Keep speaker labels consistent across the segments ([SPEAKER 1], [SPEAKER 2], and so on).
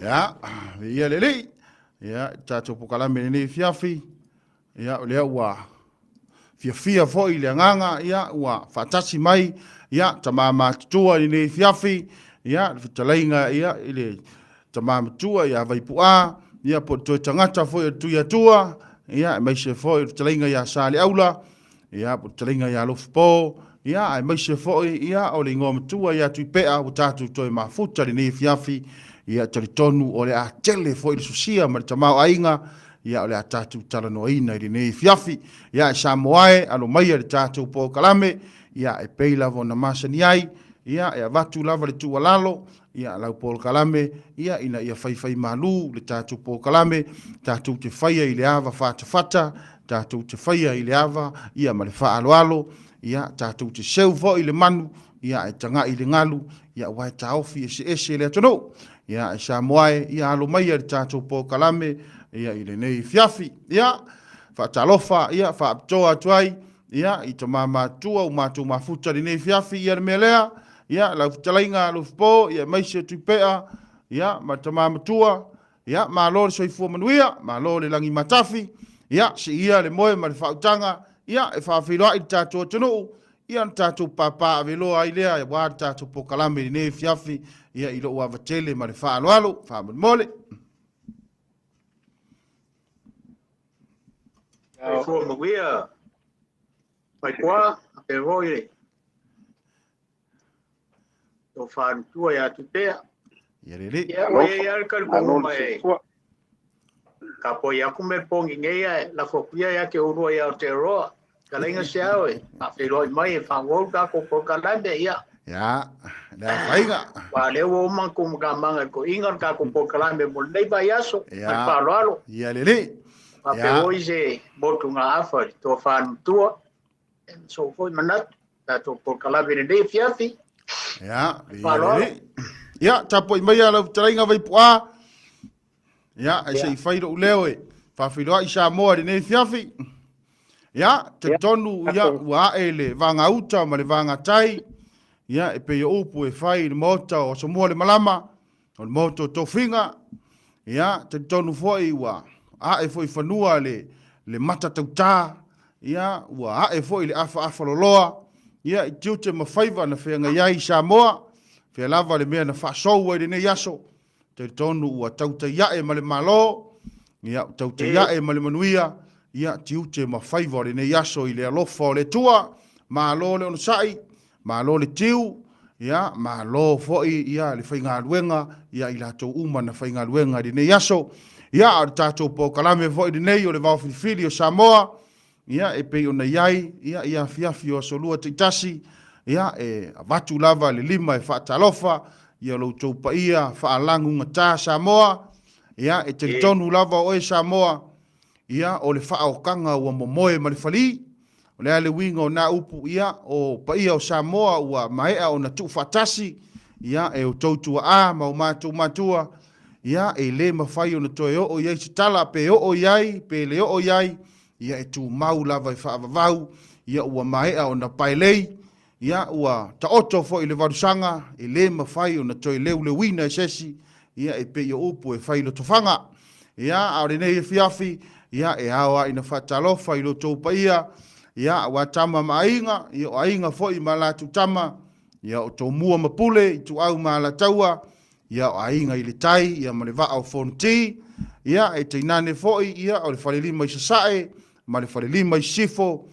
[SPEAKER 1] Ia, viia le Alii. Ia, i le tatou polokalame i lenei afiafi, ia, o lea ua fiafia foi le agaga, ia, ua faatasi mai, ia, tama matutua i lenei afiafi, ia, le fetalaiga, ia, i le tama matua ia Vaipu'a, ia, po o le toe tagata foi o le Tuiatua, ia, aemaise foi o le fetalaiga ia Saleaula, ia, po o le fetalaiga ia Alofipo, ia, aemaise foi, ia, o le igoa matua ia Tuipea, ua tatou toe mafuta i lenei afiafi, ia, talitonu o le a tele foi le sosia ma le tamaoaiga, ia, o le a tatou talanoaina i lenei afiafi. Ia, e Samoa e, alo maia le tatou polokalame, ia, e pei lava ona masani ai, ia, e avatu lava le tuualalo, ia, lau polokalame, ia, ina ia faifaimalu le tatou polokalame, tatou te faia i le ava fatafata, tatou te faia i le ava, ia, ma le faaaloalo, ia, tatou te seu foi i le manu, ia, ae tagai i le galu, ia, aua e taofi eseese le atunuu. Ia, e Samoa e, ia, alo maia le tatou polokalame, ia, i lenei afiafi. Ia, faatalofa, ia, faapitoa atu ai, ia, i tama matutua ua matou mafuta i lenei afiafi, ia, le mea lea, ia, lau fetalaiga Alofipo, ia, aemaise o Tuipea, ia, ma le tama matua, ia, malo le soifua manuia, malo le lagi matafi, ia, siia le moe ma le faautaga, ia, e faafeiloai le tatou atunuu, ia, ona tatou pāpā aveloa ai lea aua le tatou polokalame i lenei afiafi, ia, i lou ava tele ma le faaaloalo, faamolemole.
[SPEAKER 2] Soifua manuia, Vaipua, faapea foi le tofa matua ia Tupea.
[SPEAKER 1] Ia lelei.
[SPEAKER 2] Ia, ua i ai lava le talitonuga e tapuai atu me pongi nei ae lafo atu ia ia te oulua i Aotearoa. Fetalaiga Seao e faafeiloai mai e faaauau le tatou polokalame, ia.
[SPEAKER 1] Ia, le afaina.
[SPEAKER 2] Aua o lea ua uma ona tuumatamaga e le toeaina le tatou polokalame mo lenei vaiaso. Ma le faaaloalo.
[SPEAKER 1] Ia lelei.
[SPEAKER 2] Faapea foi se motugaafa i le tofa matua, sou foi manatu, tatou polokalame i lenei afiafi.
[SPEAKER 1] Ia, faaaloalo. Ia, tapuai maia lau fetalaiga Vaipu'a. Ia, ae se i fai lou leo e faafeiloai Samoa i lenei afiafi. Ia, talitonu, ia, ua ae le vagauta ma le vagatai. Ia, e pei o upu e fai i le maota o Asomua le Malama, o le maota o Tofiga. Ia, talitonu foi ua ae foi i fanua le, le mata tautā. Ia, ua ae foi le afaafa loloa. Ia, i tiute ma faiva na feagai ai i Samoa. Fea lava le mea na faasou ai lenei aso. Talitonu ua tautai ae ma le Malo, ia, ua tautai ae ma le manuia, ia, tiute ma faiva o lenei aso i le alofa o le Atua. Malo le onosai, malo le tiu, ia, malo foi, ia, le faigaluega, ia, i latou uma na faigaluega i lenei aso. Ia, a o le tatou polokalame foi lenei o le Vaofilifili o Samoa, Ia, e pei ona i ai, ia, i afiafi o aso lua taitasi, ia, e avatu lava le lima e faatalofa, ia lo outou paia faalagugata Samoa, ia, e talitonu lava o oe Samoa, ia, o le faaokaga ua momoe ma le falī. O le a le uiga o na upu, ia, o paia o Samoa ua maea ona tuufaatasi, ia, e outou tuaa ma o matou matua, ia, e le mafai ona toe oo i ai se tala, pe oo i ai, pe le oo i ai, ia e tumau lava e faavavau, ia ua maea ona paelei, ia ua taoto foi le valusaga, e le mafai ona toe leuleuina e se isi, ia e pei o upu e fai i lotofaga. Ia, a o lenei afiafi, ia e ao lava ina faatalofa i lo outou paia, ia aua tama ma aiga, ia o aiga foi ma latou tama, ia o Tumua ma Pule, Ituau ma Alataua, ia o Aiga i le Tai, ia ma le Vaa o Fonoti, ia e tainane foi, ia o le Falelima i Sasae, ma le Falelima i Sisifo,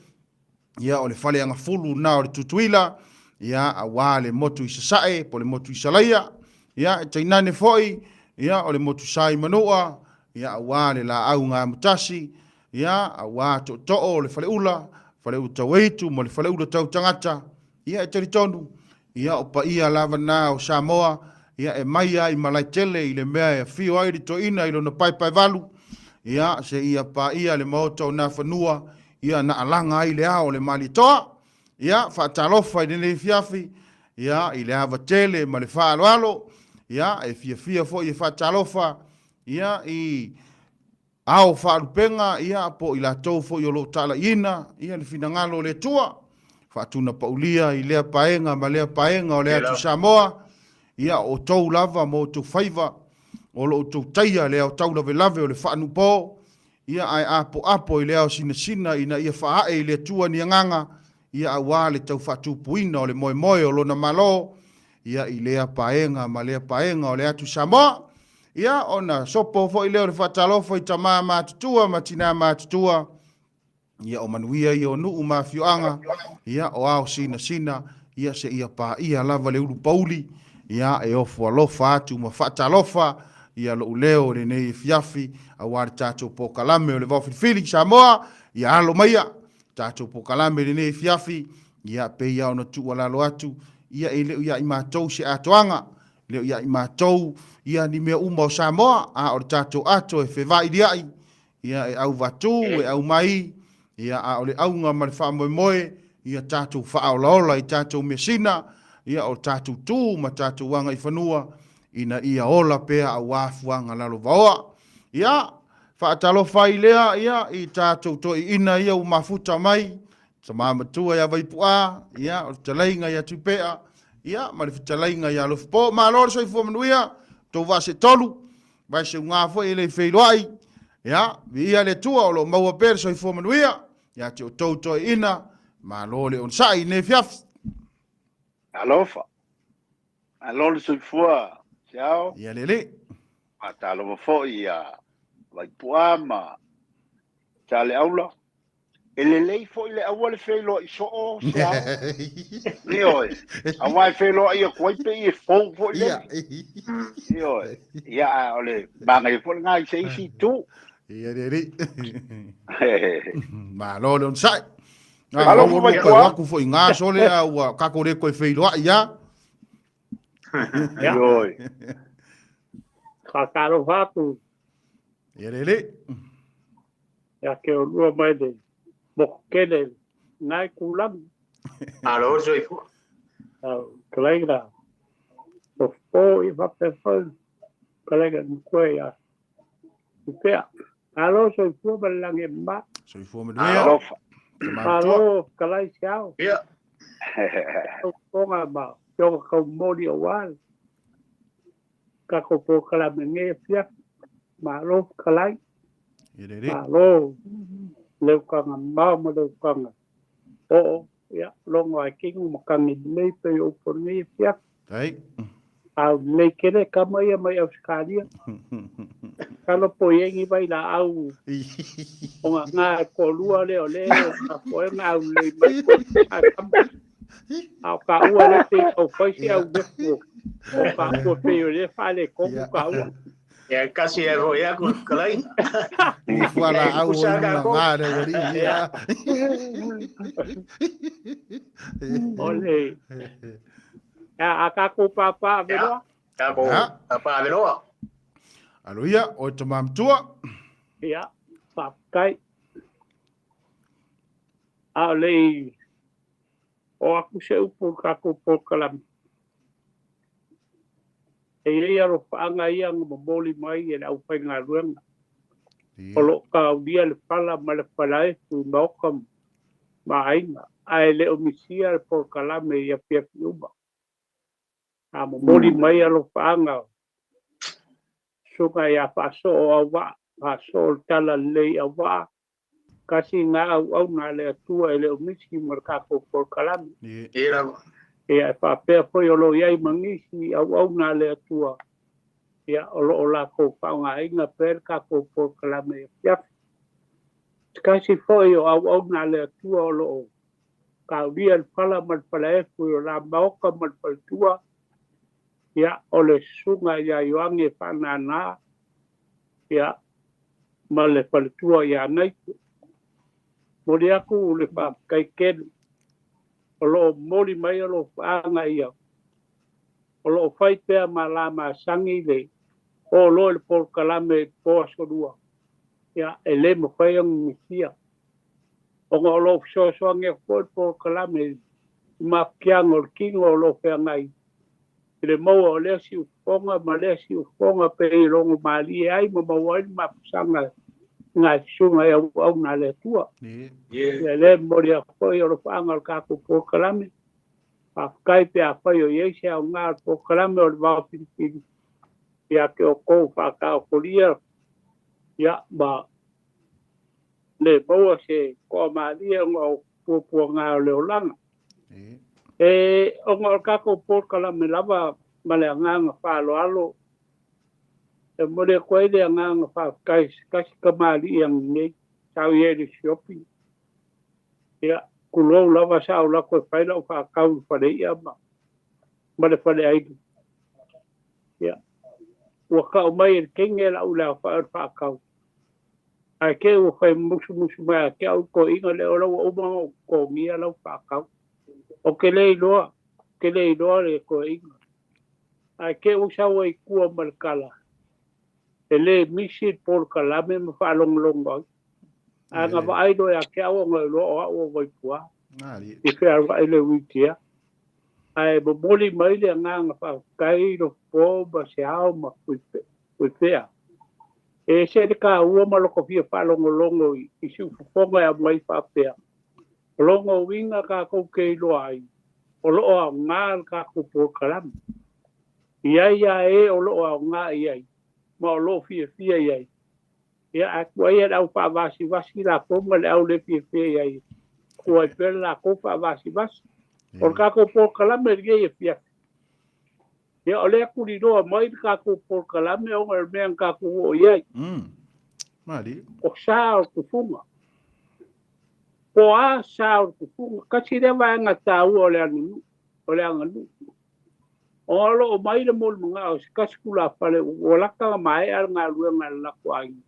[SPEAKER 1] ia o le Faleagafulu na o le Tutuila, ia aua le motu i Sasae po o le motu i Salaia, ia e tainane foi, ia o le motu sa i Manua, ia aua le laau Gamutasi, ia aua tootoo o le Faleula, Faleula Tauaitu ma le Faleula Tautagata, Ia e talitonu, ia o paia lava na o Samoa, ia e mai lava i Malaetele i le mea e afio ai le toeaina i lona paepaevalu, ia seia paia le maota o Nafanua, ia na alaga ai le ao o le Malietoa. Ia faatalofa i lenei afiafi, ia i le ava tele ma le faaaloalo, ia e fiafia foi e faatalofa, ia i Ao faalupega, ia, po o i latou foi o lo o talaiina, ia, le finagalo o le Atua, faatunapaulia i lea paega ma lea paega o le atu Samoa, ia, o outou lava ma outou faiva, o lo outou taia le ao taulavelave o le faanuupo, ia ae apoapo i le ao sinasina ina ia faaee i le Atua ni agaga, ia aua le tau faatupuina o le moemoe o Lona Malo, ia i lea paega ma lea paega o le atu Samoa. Ia ona sopo foi lea o le faatalofa i tama matutua ma tina matutua, ia o manuia ia o nuu ma afioaga, ia o ao sinasina, ia seia paia lava le ulu pouli, ia e ofo alofa atu ma faatalofa ia lou leo i lenei afiafi aua le tatou polokalame o le Vaofilifili Samoa, ia alo maia tatou polokalame i lenei afiafi, ia pei lava ona tuualalo atu, ia e le o ia i matou se atoaga, e le o ia i matou ia ni mea uma o Samoa, a o le tatou ato e fevailiai, ia e auvatū, e aumai, ia a o le auga ma le faamoemoe, ia tatou faaolaola i tatou measina, ia o tatou tu ma tatou agaifanua, ina ia ola pea aua fuaga lalovaoa. Ia, faatalofa ai lea, ia, i tatou toeaiina ia ua mafuta mai, tama matua ia Vaipu'a, ia, o le fetalaiga ia Tupea, ia, ma le fetalaiga ia Alofipo. Malo le soifua manuia, tou vaa se tolu, vaeseuga foi e le feiloai, ia, viia le Atua o lo o maua pea le soifua manuia ia te outou toeaiina, malo le onosai i lenei afiafi.
[SPEAKER 3] Alofa. Malo le soifua, Seao.
[SPEAKER 1] Ia le alii.
[SPEAKER 3] Faatalofa foi ia Vaipu'a ma Saleaula. E lelei foi le aua le feiloai soo, Seao. Ioe. Aua e feiloai atu ai pei e fou foi le. Ioe. Ia, a o le manaia foi lena i se isi itu.
[SPEAKER 1] Ia le alii. Malo le onosai.
[SPEAKER 3] Malo
[SPEAKER 1] foi
[SPEAKER 3] Vaipu'a.
[SPEAKER 1] Aku foi ngā sole a ua kako le koe feiloai ia.
[SPEAKER 3] Ioe.
[SPEAKER 4] Faatalofa atu.
[SPEAKER 1] Ia le alii.
[SPEAKER 4] Ia te olua mai le moku tele nai kulagi.
[SPEAKER 2] Malo le soifua.
[SPEAKER 4] Au kalaina o fo i faapea foi kalaina nukue ia Tupea. Malo soifua ma le lagi e mama.
[SPEAKER 1] Soifua manuia.
[SPEAKER 3] Alofa.
[SPEAKER 4] Malo kalai se ao.
[SPEAKER 2] Ia.
[SPEAKER 4] Tautoga ma fioga kaumoli aua le tatou polokalame nei afiafi. Malo fetalai. Malo le utaga mao ma le utaga oo. Ia, logo ai kinu ma kagi lelei pei o upu o lenei afiafi. Au lelei tele tama ia mai Ausetalia. Masalo po i ai ni vailaau o nga nga e toalua lea o lea e mafua ai ona au lelei mai koe a tama. A o taua lea pei tau fai se au lefu o taua pei o lea faaletonu taua.
[SPEAKER 2] Ia kasi e hoi aku kalai.
[SPEAKER 1] Ua la au o nga nga le wali ia.
[SPEAKER 4] O le a tatou pāpā Aveloa.
[SPEAKER 2] Tatou pāpā Aveloa.
[SPEAKER 1] Alo ia, oe tama matua.
[SPEAKER 4] Ia, faafetai. A o le i oo atu se upu i le tatou polokalame, e i ai alofaaga ia na momoli mai e le aufaigaluega o lo o taulia le fala ma le falaefu i maota ma aiga, ae le o misia le polokalame i afiafi uma. A momoli mai alofaaga o Susuga ia Faasoo Auvaa, Faasoo le Talalelei Auvaa, kasi na auauna a le Atua e le o misi ma le tatou polokalame. Ia e faapea foi o lo o i ai ma nisi auauna a le Atua, ia o lo o latou faaaogaina pea le tatou polokalame i afiafi. Se tasi foi o auauna a le Atua o lo o taulia le fala ma le falaefu i o la maota ma le faletua, ia o le susuga ia Ioane Faanana, ia ma le faletua ia Naito. Momoli atu le faafetai tele o lo o momoli mai alofaaga ia, o lo o fai pea ma la masani le o loa i le polokalame i le po aso lua, ia e le mafai ona misia ona o lo o fesoasoani atu foi le polokalame i mafatiaga o le tino o lo o feagai i le maua o lea siufofoga ma lea siufofoga pei e logo malie ai ma maua ai le mapusaga i nai susuga i auauna a le Atua. Ia lea e momoli atu foi alofaaga o le tatou polokalame. Faafetai pe afai o i ai se aoga o le polokalame o le Vao Filifili. Ia te outou faataotolia ia ma le maua se toamalie ona o puapuaga o le olaga. E ona o le tatou polokalame lava ma le agaga faaaloalo, e momoli atu ai le agaga faafetai i se tasi tamalii aganei sa ou i ai i le siopi. Ia, tulou lava sa ou alu atu e fai lau faatau i le faleia ma le faleaina. Ia, ua tau mai e le teine lau le aofai o le faatau. Ae te i ua fai musumusu mai ia te au le toeaina lea, o la ua uma ona ou totogia lau faatau. Ou te le iloa, ou te le iloa le toeaina. Ae te i ua sau ai i tua ma le tala, e le misi le polokalame ma faalogologo ai. Ae na vaai loa ia te au ona iloa o au o Vaipua. I fealuai le wheelchair. Ae momoli mai le agaga faafetai i Lopo ma Seao ma Fuifea. E ese le taua ma loko fia faalogologo i siufofoga e aumai faapea. O lona uiga tatou te iloa ai, o lo o aoga le tatou polokalame. I ai lava e o lo o aoga i ai ma o lo o fiafia i ai. Ia, ae tuu ai le au faavasivasi latou ma le au le fiafia i ai, tuu ai pea le latou faavasivasi. O le tatou polokalame lenei e fiafi. Ia, o lea tuliloa mai le tatou polokalame ona o le mea na tatou oo i ai. O sa o le tufuga. Po a sa o le tufuga. Tasi lea vaega taua o le aganuu. O le aganuu. O lo o mai le molimaga o se tasi tulafale ua lata ona maea le galuega a le latou aiga.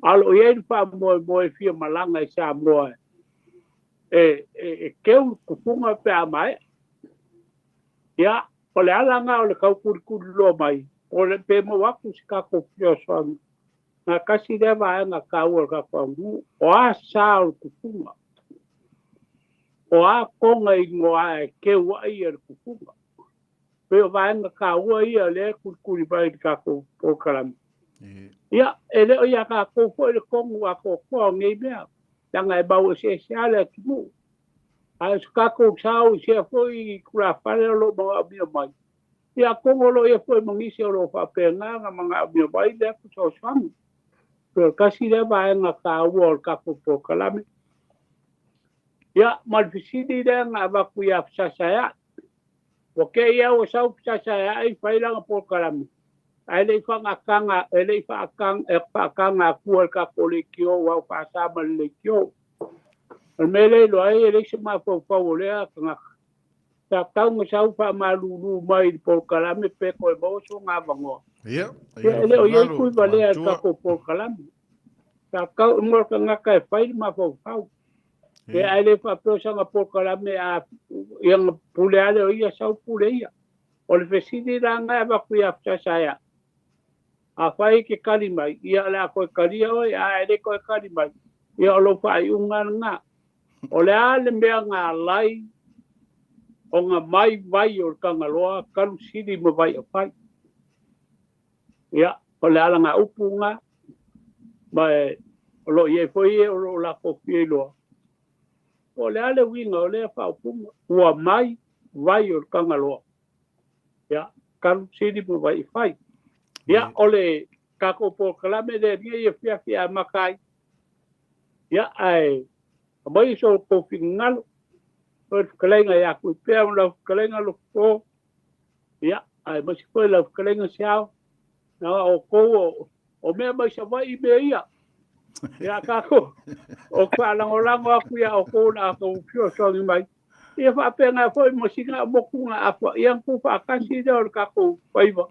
[SPEAKER 4] A o lo o i ai le faamoemoe e fia malaga i Samoa e keu le tufuga pe a maea. Ia, o le ala lena o le tau tulituliloa mai, o le pe maua atu se tatou fesoasoani. Na tasi lea vaega taua o le tatou aganuu, o a sa o le tufuga. O a toga igoa e keu ai le tufuga. Pei o vaega taua ia o lea e tulikuli mai i le tatou polokalame. Ia, e le o ia tatou foi le tonu atoatoa o nei mea, leaga e mau eseese lava le atunuu. Ae o se tatou sao i sea foi tulafale o lo o manaomia mai, ia atonu o lo o i ai foi ma nisi o lo o faapena ona manaomia mai lea fesoasoani. Pei o le tasi lea vaega taua o le tatou polokalame. Ia, ma le fesili lea na avatu ia Fesasaea'i. Ua te i lava ua sau Fesasaea'i fai lana polokalame, ae le i faagataga, e le i faataga atua e le tatou leitio aua ua faasa ma le leitio. O le mea lea e iloa ai e leai se mafaufau o lea tagata. Sa tatau ona sau faamalulu mai i le polokalame pe toe maua sona avanoa.
[SPEAKER 1] Ia,
[SPEAKER 4] e le o i ai tuivalea i le tatou polokalame. Sa tatau mo le tagata e fai le mafaufau. Pe ae le faapea o sana polokalame a ia na pule lava lea o ia sau pule ia. O le fesili la lena e avatu ia Fesasaea. Afai e te tali mai, ia o le a toe talia oe, a e le toe tali mai, ia o lou faaiuga lena. O le a le mea na ala ai ona mai vai o le Tagaloa talu sili ma vai afai. Ia, o le alagaupu lena, ma o lo o i ai foi e o lo o latou fia iloa. Po o le a le uiga o lea faaupuga, ua mai vai o le Tagaloa. Ia, talu sili ma vai afai. Ia, o le tatou polokalame lea nei e afiafi e amata ai. Ia, ae aumai so outou finagalo, o le fetalaiga ia Tuipea ma lau fetalaiga Lofo, ia, aemaise foi lau fetalaiga Seao, na outou o mea mai Savaii mea ia. Ia, tatou, o faalagolago atu ia outou na outou fesoasoani mai. Ia faapena foi ma sina motu na afa, ia na tuufaatasi lea o le tatou faiva.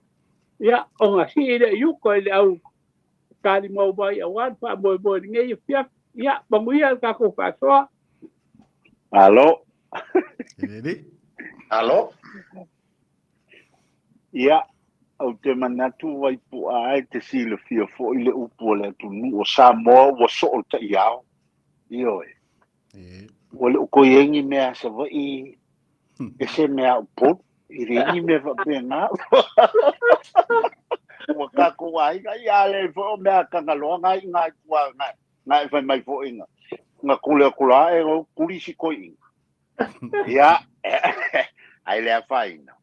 [SPEAKER 4] Ia, ona sii lea i uka i le au talimau mai aua le faamoemoe i lenei afiafi. Ia, manuia le tatou faasoa.
[SPEAKER 3] Malo.
[SPEAKER 2] Malo.
[SPEAKER 3] Ia, ou te manatu Vaipu'a e te silafia foi le upu a le atunuu o Samoa ua soo le ta'iao. Ioe. Ua le o toe i ai ni mea a Savaii ese mea a Upolu. E leai ni mea faapena. Ua tatou aiga, ia a le foi o mea a Tagaloa na i ina i tua na e fai mai foi na kule atu la e o kuli si koiina. Ia, ai le afaina.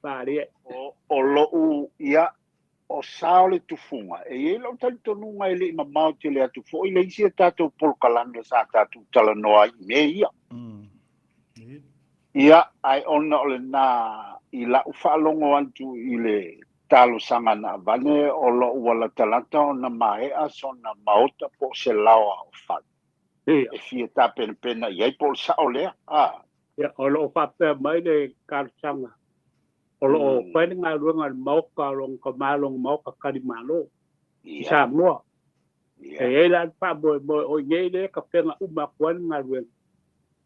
[SPEAKER 4] Malie.
[SPEAKER 3] O lo'u, ia, o sa o le tufuga, e i ai lou talitonuga e le i mamao tele atu foi le isi a tatou polokalame sa tatou talanoa ai i mea ia. Ia, ae ona o lena i lau faalogo atu i le talosaga na avane o lo o ua latalata ona maea sona maota po o se laoa o fale e fia tapenapena i ai po o le sao lea. A.
[SPEAKER 4] Ia, o lo o faapea mai le talosaga o lo o fai le galuega a le Maota o lona tama lona Maota Talimalo i Samoa. E i ai la le faamoemoe o i inei lea e tapena uma atu ai le galuega.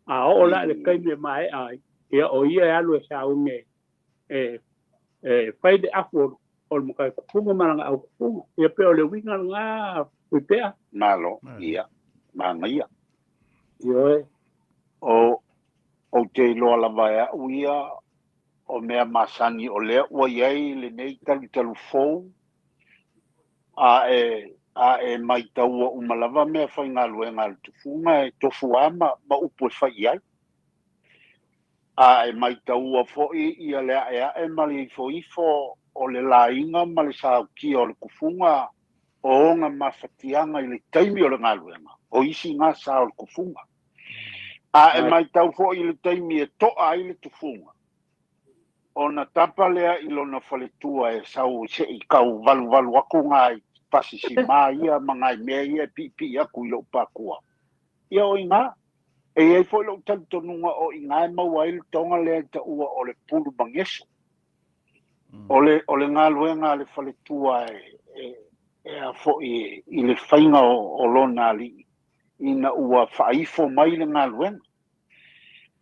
[SPEAKER 4] A oo la i le taimi e maea ai, ia o ia e alu e sauni e fai le afu o le matai tufuga ma lana au tufuga. Ia pei o le uiga lena Tuipea.
[SPEAKER 3] Malo, ia, manaia.
[SPEAKER 4] Ioe.
[SPEAKER 3] O, ou te iloa lava e au ia o mea masani o lea ua i ai lenei talutalu fou, a e, a e maitaua uma lava mea faigaluega a le tufuga e tofu lava ma, ma upu e fai i ai. A e maitaua foi ia le aeae ma le ifoifo o le laiga ma le sautia o le tufuga o ona mafatiaga i le taimi o le galuega, o isi na sa o le tufuga. A e matau foi i le taimi e toa ai le tufuga, ona tapa lea i lona faletua e sau se i tau valuvalu atu nai pasisima ia ma nai mea ia e piipii atu i lou pakua. Ia o i ina. E i ai foi lou talitonuga o i ina e maua ai le toga lea e taua o le pulu mageso. O le, o le galuega a le faletua e, e, e a foi i le faiga o, o lona alii ina ua faaifo mai le galuega.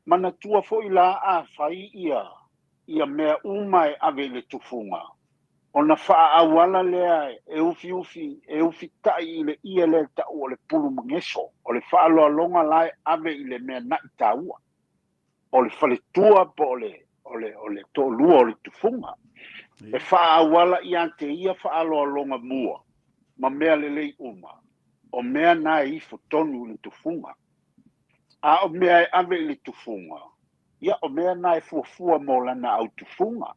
[SPEAKER 3] Manatua foi la a fai ia ia mea uma e ave i le tufuga, ona faaauala lea e ufiufi e ufitai i le ie lea e tau o le pulu mageso, o le faaaloaloga la e ave i le mea na'i taua, o le faletua po o le o le o le toalua o le tufuga. E faaauala ia te ia faaaloaloga mua ma mea lelei uma, o mea na e ifo tonu i le tufuga. A o mea e ave i le tufuga, ia o mea na e fuafua mo lana au tufuga.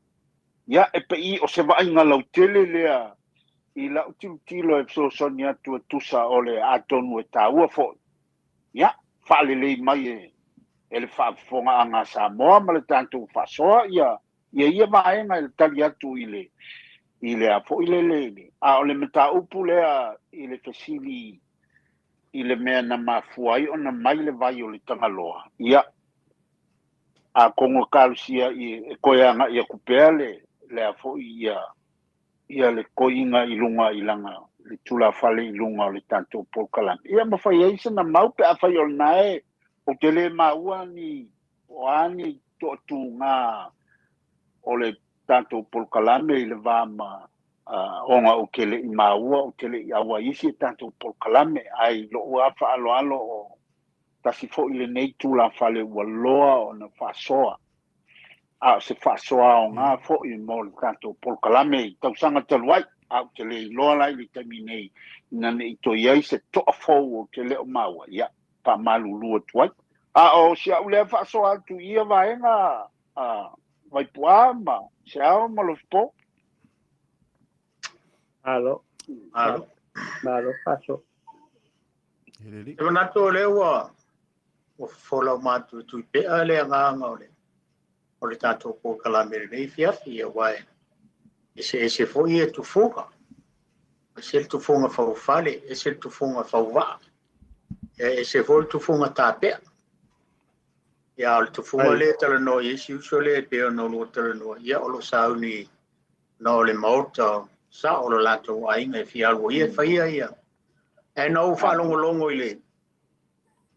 [SPEAKER 3] Ia e pei o se vaaiga lautele lea i lau tilotilo e fesoasoani atu e tusa o le atonu e taua foi. Ia, faalelei mai e, e le faafofogaaga a Samoa ma le tatou faasoa ia ia ia vaega i le tali atu i le i le a foi lele i le a o le mataupu lea i le fesili i le mea na mafua ai ona mai le vai o le Tagaloa, ia, atonu e talosia i e toe agai atu pea le le a foi ia ia le toiga i luga i lana le tulafale i luga o le tatou polokalame. Ia ma fai ai sina mau pe afai o lena e ou te le maua ni o a ni toatuga o le tatou polokalame i le va ma ona ou te le i maua, ou te le i auai isi e tatou polokalame, ae i lou lava faaaloalo o tasi foi lenei tulafale ua loa ona faasoa, a o se faasoa aoga foi mo le tatou polokalame i tausaga talu ai, a ou te le iloa la i le taimi nei ina ne i toe i ai se toa fou ou te le o maua, ia, faamalulu atu ai. A o si au lea faasoa atu i ia vaega a Vaipuaa ma Seao ma Lofipo.
[SPEAKER 4] Malo.
[SPEAKER 2] Malo.
[SPEAKER 4] Malo faasoa.
[SPEAKER 2] E manatu o lea ua ua fofola uma atu e Tuipea le agaga o le o le tatou polokalame i lenei afiafi, aua e eseese foi ia tufuga. Ese le tufuga faufale, ese le tufuga fauvaa, e ese foi le tufuga tapea. Ia, o le tufuga lea e talanoa i ai si uso lea e pei ona oulua talanoa, ia o lo o sauni na o le maota sao o lo latou aiga e fia alu o ia e faia ia. Ae na ou faalogologo i le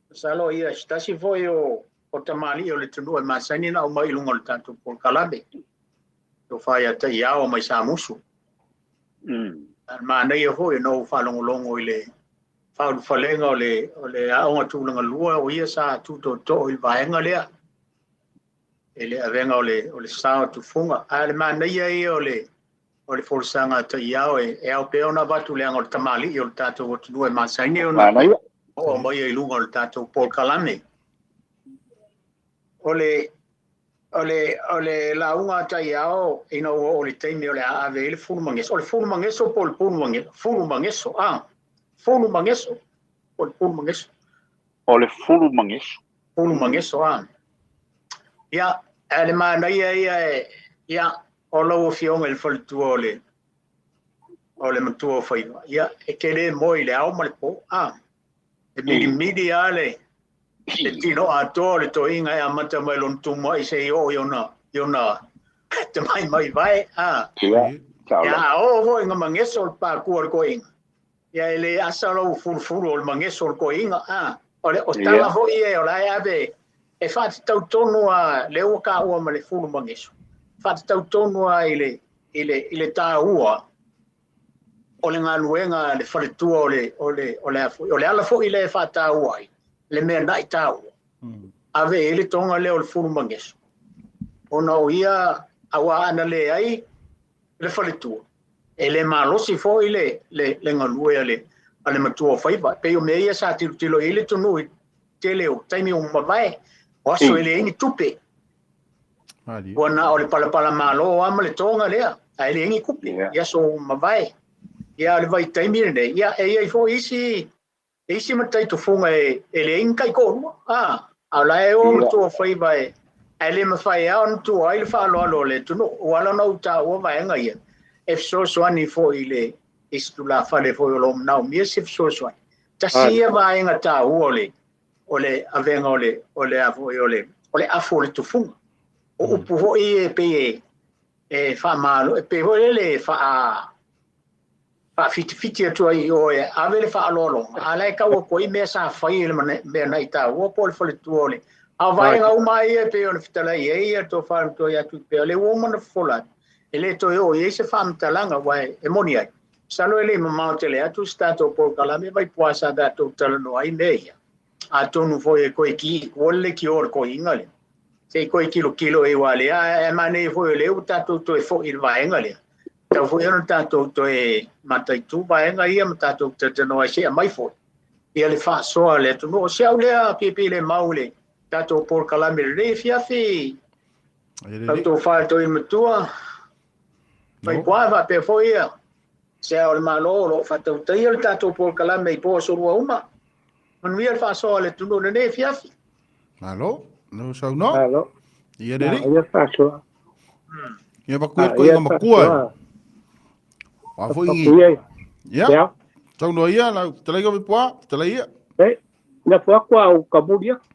[SPEAKER 2] masalo ia se tasi foi o o tamalii o le atunuu e masani ona aumai i luga o le tatou polokalame, tofa ia Taiao mai Samusu. Manaia foi na ou faalogologo i le faaulufalega o le o le aoga tulaga lua o ia sa tutootoo i le vaega lea i le avega o le o le sa o tufuga. Ae o le manaia ia o le o le folasaga a Taiao e, e ao pea ona avatu leaga o le tamalii o le tatou atunuu e masani ona oo mai i luga o le tatou polokalame. O le O le lauga a taiao ina ua o le taimi o le a ave ai le fulu mageso. O le fulu mageso po o le pulu mageso? Fulu mageso, a. Fulu mageso po o le pulu mageso?
[SPEAKER 3] O le fulu mageso.
[SPEAKER 2] Fulu mageso, a. Ia, ae le manaia ia e, ia, o lau afioga i le faletua o le matua o faiva. Ia, e te le moe i le ao ma le po, a. E milimili lava le tino atoa o le toeaina e amata mai lona tumuai seia oo i ona tamaimai vae, a.
[SPEAKER 3] Ia,
[SPEAKER 2] Ia, a oo foi ina mageso le pakua o le toeaina, ia e le asa lou fulufulu o le mageso o le toeaina, a. O le o tala foi ia o la e ave e faatatau tonu lava lea ua taua ma le fulu mageso, faatatau tonu lava i le taua o le galuega a le faletua o le ala foi lea e faataua ai le mea na'i taua ave i ai le toga lea o le fulu mageso ona o ia auā ana leai le faletua e le malosi foi le galue a le matua o faiva. Pei o mea ia sa tilotilo i ai le atunuu i tele o taimi ua mavae o aso e leai ni tupe ua na o le palapala malo lava ma le toga lea ae leai ni tupe i aso ua mavae. Ia, o le vaitaimi lenei, ia e i ai foi isi matai tufuga e leai ni taitoalua, a a o la e o matua faiva e ae le mafai lava ona tua ai le faaaloalo o le atunuu. Ua ala ona ou taua vaega ia e fesoasoani foi i le isi tulafale foi o lo o manaomia se fesoasoani. Tasi ia vaega taua o le avega o le a foi o le afu o le tufuga. O upu foi e pei e faamalo e pei foi lele faafitifiti atu ai i o e ave le faaaloaloga a la e tau atu ai mea sa fai e le mea na i taua po o le faletua o le a o vaega uma ia e pei ona fetalai ai ia tofa matua ia Tuipea le ua uma ona fofola atu e le toe oo i ai se faamatalaga ua e moni ai. Masalo e le i mamao tele atu se tatou polokalame Vaipuā sa tatou talanoa ai mea ia. Atonu foi e koe ki ua le lekiō o le koiga lea se i koe kilokilo e ua lea e manaia foi o lea ua tatou toe fo'i i le vaega lea tau foi ona tatou toe mataitu vaega ia ma tatou talanoa ai se aumai foi ia le faasoa a le atunuu. O si au lea piapia le mau i le tatou polokalame lenei afiafi lau tofa i le matua Vaipuā faapea foi ia se ao o le Malo o lo o faatautaia le tatou polokalame i po aso lua uma. Manuia le faasoa a le atunuu lenei afiafi.
[SPEAKER 1] Malo, no saunoa.
[SPEAKER 4] Malo.
[SPEAKER 1] Ia lelei.
[SPEAKER 4] Ia faasoa.
[SPEAKER 1] Ia pakuia koe matua. Wa foi.
[SPEAKER 4] Pakuia.
[SPEAKER 1] Ia.
[SPEAKER 4] Ia.
[SPEAKER 1] Saunoa ia lau fetalaiga Vaipuā, fetalai ia.
[SPEAKER 4] E, na fu aku au kamuli aku.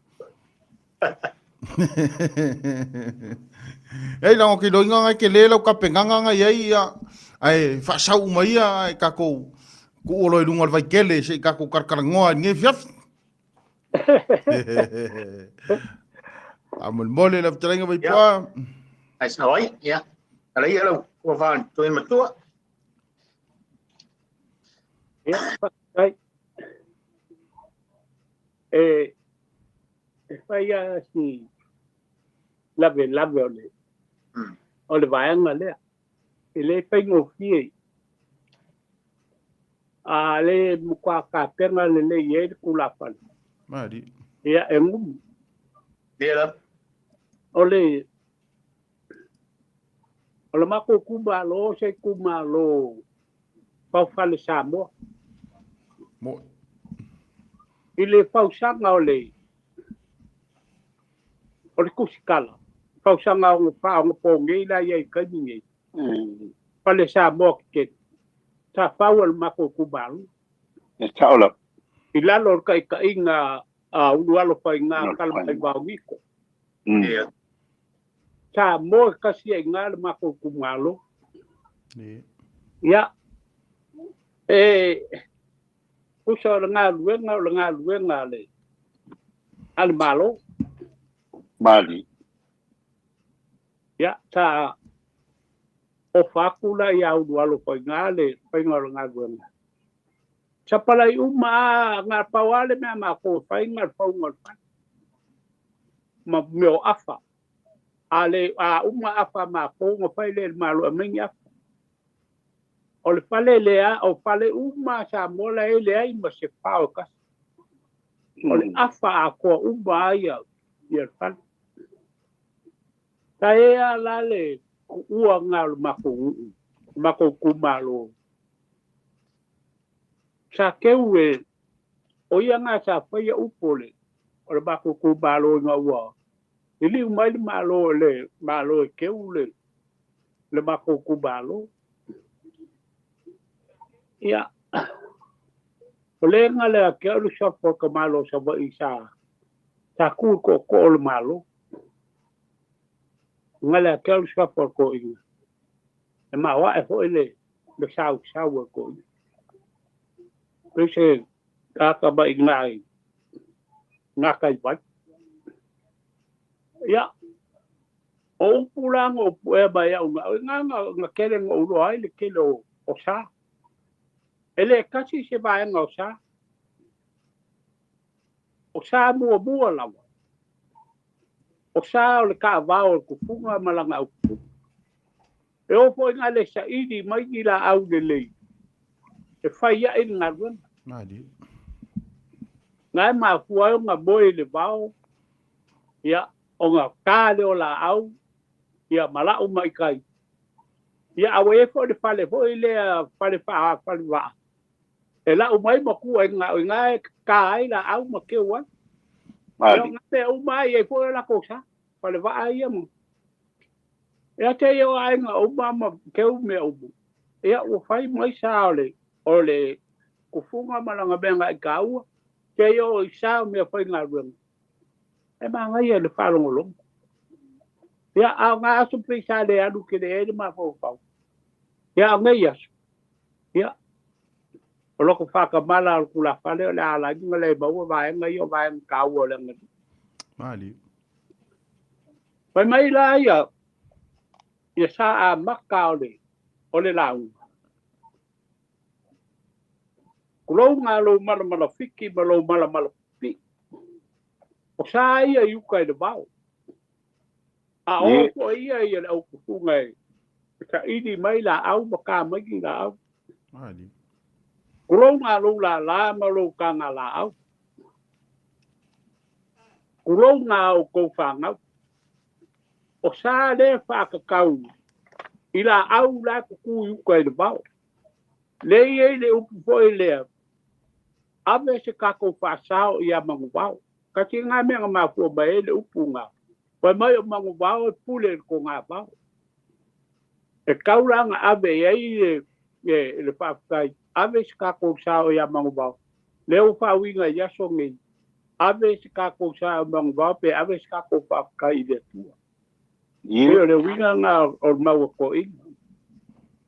[SPEAKER 1] Ei lago ke loiga ngai ke le lau kapegaga ngai ai ia ae faasau uma ia ae tatou tuu loa i luga o le vaitele se i tatou talatalanoa i lenei afiafi. Faamolemole lau fetalaiga Vaipuā.
[SPEAKER 2] Ai sao ai, ia. Ala ia lau tofa toe matua.
[SPEAKER 4] Ia, faafetai. E fai lava si lavelave o le vaega lea. E le faigofie. A le matua tapena lelei ai le tulafale.
[SPEAKER 1] Mali.
[SPEAKER 4] Ia, e gumu.
[SPEAKER 2] Ia la.
[SPEAKER 4] O le matou itumalo se itumalo faufale Samoa.
[SPEAKER 1] Mo.
[SPEAKER 4] I le fausaga o le tusitala, fausaga o faaogapogei la ia i taimi nei. Fale Samoa tetele. Sa fau e le matou itumalo.
[SPEAKER 3] E sao lava.
[SPEAKER 4] I lalo o le taitaiga a Ulualofaiga Talamaivao Niko. Sa moe tasi ai i le matou itumalo. Ia, e tusa o le galuega a le Malo.
[SPEAKER 3] Mali.
[SPEAKER 4] Ia, sa ofa atu la ia Ulualofaiga le faiga o le galuega. Sapalai uma a ngā pau a le mea matou e fai na le fauga o le fale. Ma mea o afa. A le a uma afa matou ona fai lea i le Malo e aumai ni afa. O le fale lea, o fale uma a Samoa la e leai ma se fao e tasi. O le afa atoa uma a ia le fale. Sa e a la le kuua ngā o le makou nuu, makou kumalo. Sa keu e, o ia ngā sa whaia upo le, o le makou kumalo i ngā ua. I liu mai le malo le, malo e keu le, le makou kumalo. Ia, o le nga le a ke alu sa po ka malo sa wa i sa, sa ku ko ko o le malo. Nga le a ke alu sa po ko inga. E ma wa e ho ele le sau sau ko inga. Pese ka ba i ngai ngā kai vai. Ia, o upu la ngo upu e ba ia unga, ngā ngā ngā kele ngo ulo ai le kele o sa. E le kasi se vaenga o sa. O sa mua mua lawa. O sa o le ka vao o le kufunga malanga au kufunga. E o po inga le saili mai ni la au le lei. E whai ia i ngā ruenga.
[SPEAKER 1] Mali.
[SPEAKER 4] Ngai mafua ai o ngā moe le vao. Ia, o ngā kā le o la au. Ia, malau mai kai. Ia, awe e fo le fale fo i lea fale wha, fale waa. E lau mai makua i ngā, i ngā ka ai la au ma keu ai. Ia, ngā te uma ai e fo e la kosa. Fale waa ia mo. Ia te ia o ai ngā uma ma keu me umu. Ia, ua whai mai sa o le, o le kufunga malanga mea ngā i ka ua. Te ia o i sa o mea whai ngā ruenga. E maa ngai e le whalongolongo. Ia, a ngā aso pe sa le alu ke le ele ma fau fau. Ia, o ngai aso. Ia, o loko whakamala o kula whale o le ala inga le maua vaenga i o vaenga ka ua o le ngani.
[SPEAKER 1] Mali.
[SPEAKER 4] Pai mai la ia, ia sa a maka o le launga. Kulou ngā lou malamala fiki ma lou malamala pi. O sa ia i uka i le vao. A o po ia ia le au kufunga e. Sa ili mai la au ma ka mai ki la au.
[SPEAKER 1] Mali.
[SPEAKER 4] Kulou ngā lou la la ma lou ka ngā la au. Kulou ngā o kou whangau. O sa le whakakau. I la au la kuku i uka i le vao. Le ia i le upu fo i lea. Ave se kako whasao i a mangu vao. Kasi ngā mea ngā mafua mai e le upu ngā. Pai mai o mangu vao e pule ko ngā vao. E kauranga ave i ai le whakakai. Ave se kako sao i a mangu vao. Leo whawinga i aso ngei. Ave se kako sao mangu vao pe ave se kako whakakai i le tua. Ia. O le winga ngā o maua ko inga.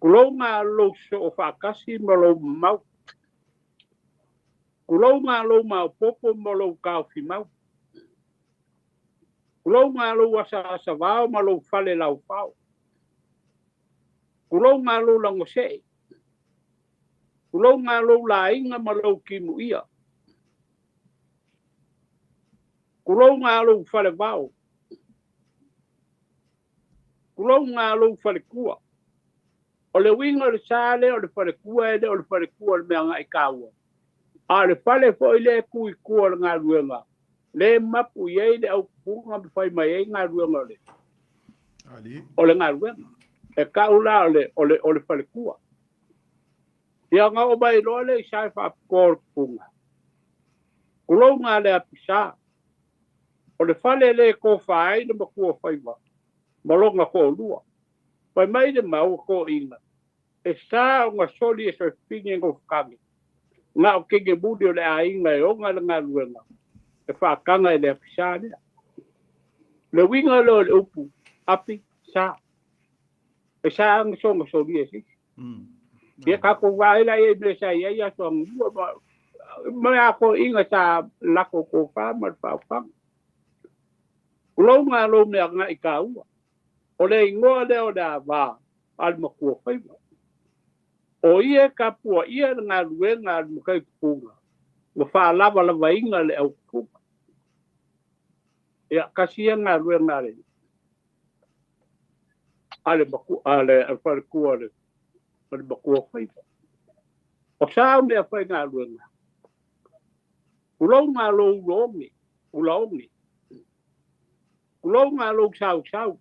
[SPEAKER 4] Kulou ngā lou so o whakasi ma lou mau. Kulou ngā lou mau popo ma lou kaufi mau. Kulou ngā lou asa asa vao ma lou fale lau whao. Kulou ngā lou lango se. Kulou ngā lou la inga ma lou kimu ia. Kulou ngā lou fale vao. Kulou ngā lou fale kua. O le winga o le sale, o le fale kua ele, o le fale kua le mea ngai kaua. A le fale fo i le kui kua le ngā ruenga. Le mapu i ei le au kupunga me whai mai ei ngā ruenga o le.
[SPEAKER 1] Ali.
[SPEAKER 4] O le ngā ruenga. E kaula o le fale kua. Ia ngā o mai loa le i sai whaapikoa o le kupunga. Kulou ngā le apisa. O le fale le ko whaai le makua whaiwa. Malonga ko lua. Pai mai le mau ko inga. E sa o ngā soli e soe pinge ngō whakange. Ngā o kenge muni o le a inga e onga le ngā luenga. E whakanga e le apisa lea. Le winga leo le upu. Api, sa. E sa anga songa soli e sisi. Ia kako waela e me sa ia ia so ngua ma a ko inga sa lako ko fa ma fa fa. Kulou ngā lou mea ngā i ka ua. O le ingoa leo le a vā al makua whaiwa. O ia ka pua ia ngā luenga al makai kupunga. Nga wha lava lava inga le au kupunga. Ia kasi ia ngā luenga le. Ale maku ale al wharekua le. Ale makua whaiwa. O sa au mea whai ngā luenga. Kulou ngā lou ulo ongi. Ula ongi. Kulou ngā lou sau sau.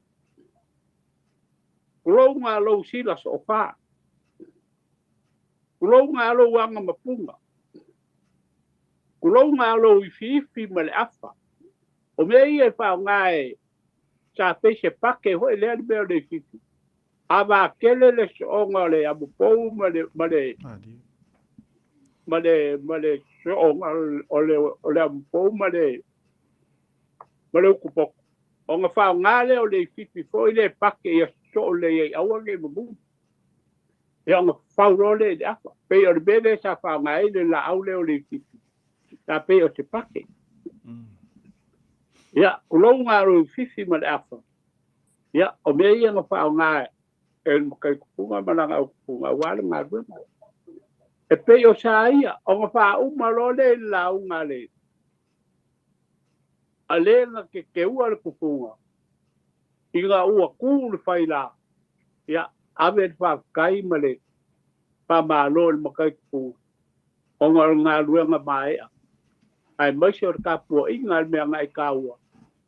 [SPEAKER 4] Tulou lou sila soofā. Tulou lou aga mapuga. Tulou lou ifiifi ma le afa. O mea ia e faaaogā e sa pei se pake foʻi lea le mea o le ifiifi. A vakele le soʻoga o le amupou ma le ma le ma le ma le soʻoga o le amupou ma le ukupoko. O ga faaaogā lea o le ifiifi foʻi le pake ia soʻo lelei ai aua nei mamu. Ia ona fafau loa lea i le afa. Pei o le mea lea sa faaaogā ai le laau lea o le ifiifi. Sa pei o se pake. Ia, tulou lou ifiifi ma le afa. Ia, o mea ia na faaaogā e le makaikupuga ma lana aukupuga auā le galuega. E pei o sa ia, ona faauma loa lea i le lauga le a lē na kekeua le kupuga ina ua kū le failā. Ia, ave le faafetai ma le faamālō i le makaikupuga ona o le galuega maea. Ae maise o le tapuaʻiga a le mea agai kāua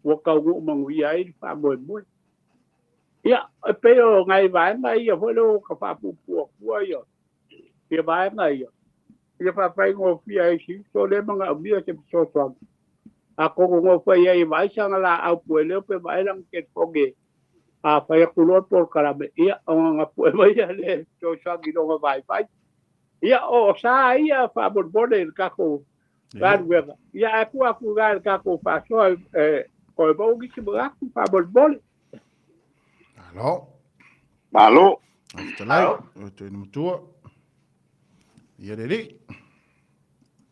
[SPEAKER 4] ua taunuu manuia ai le faamoemoe. Ia, e pei o nai vaega ia foi lea ua ka faapuupuu atua ia ia vaega ia. Ia faafaigofie ai si uso lea manaomia se fesoasoani. Atonu no fai ai e vaai sana laau pueleo pe vaai lana telefoni a fai atu loa le polokalame, ia ona na pue mai ia le fesoasoani i lona vaivai. Ia o sa ia faamolemole i le tatou galuega. Ia ae tuu atu i le tatou faasoa e toe maua nisi manatu faamolemole.
[SPEAKER 1] Malo.
[SPEAKER 3] Malo.
[SPEAKER 1] Faafetalai, o toe na matua. Ia le alii.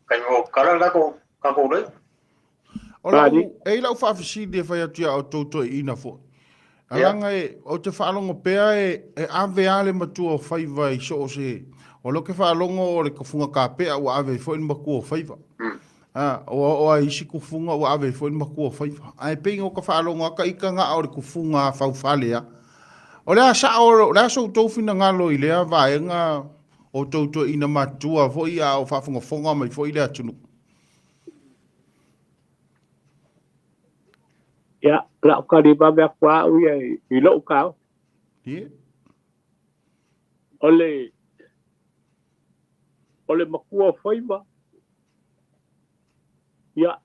[SPEAKER 2] Kai mo kala la ko ka ko le.
[SPEAKER 1] O lau, e i lau faafesili e fai atu iā outou toeaiina foi. Alaga e, ou te faalogo pea e ave lava le matua o faiva i so o se, o lea ou te faalogo o le kufuga kapea ua ave ai foi le matua o faiva. A, ua oo lava i isi kufuga ua ave ai foi le matua o faiva. Ae pei na ou faalogo lava ita na o le kufuga faufale lava. O le a sao, o le a so outou finagalo i lea vaega o outou toeaiina matutua foi a o faafogafoga mai foi le atunuu?
[SPEAKER 4] Ia, la o tali vave atu au ia i lou kao.
[SPEAKER 1] Ia.
[SPEAKER 4] O le matua o faiva, ia,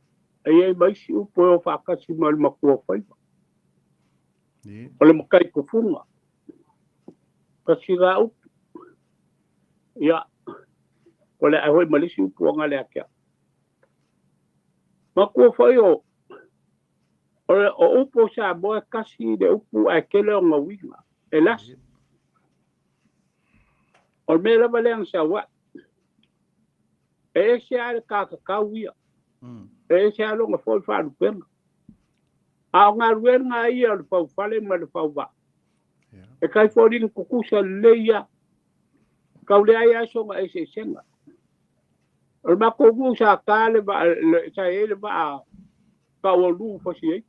[SPEAKER 4] e i ai ma isi upu e o faatasi ma le matua o faiva.
[SPEAKER 1] Ia.
[SPEAKER 4] O le matai kufuga. Kasi la upu. Ia, o le ai hoi ma le isi upu anga le akia. Matua foi o o upu o Samoa e kasi le upu ae tele ona uiga. E lasi. O le mea lava lea na sau ai. E ese lava le kakakau ia. E ese lava lona foi faalupega. A o galuega ia o le faufale ma le fauvaa. E kai foliga tutusa lelei ia. Kau leai lava sona eseesega. O le matou nuu sa ta le vaa, sa i ai le vaa taualu fasi ai.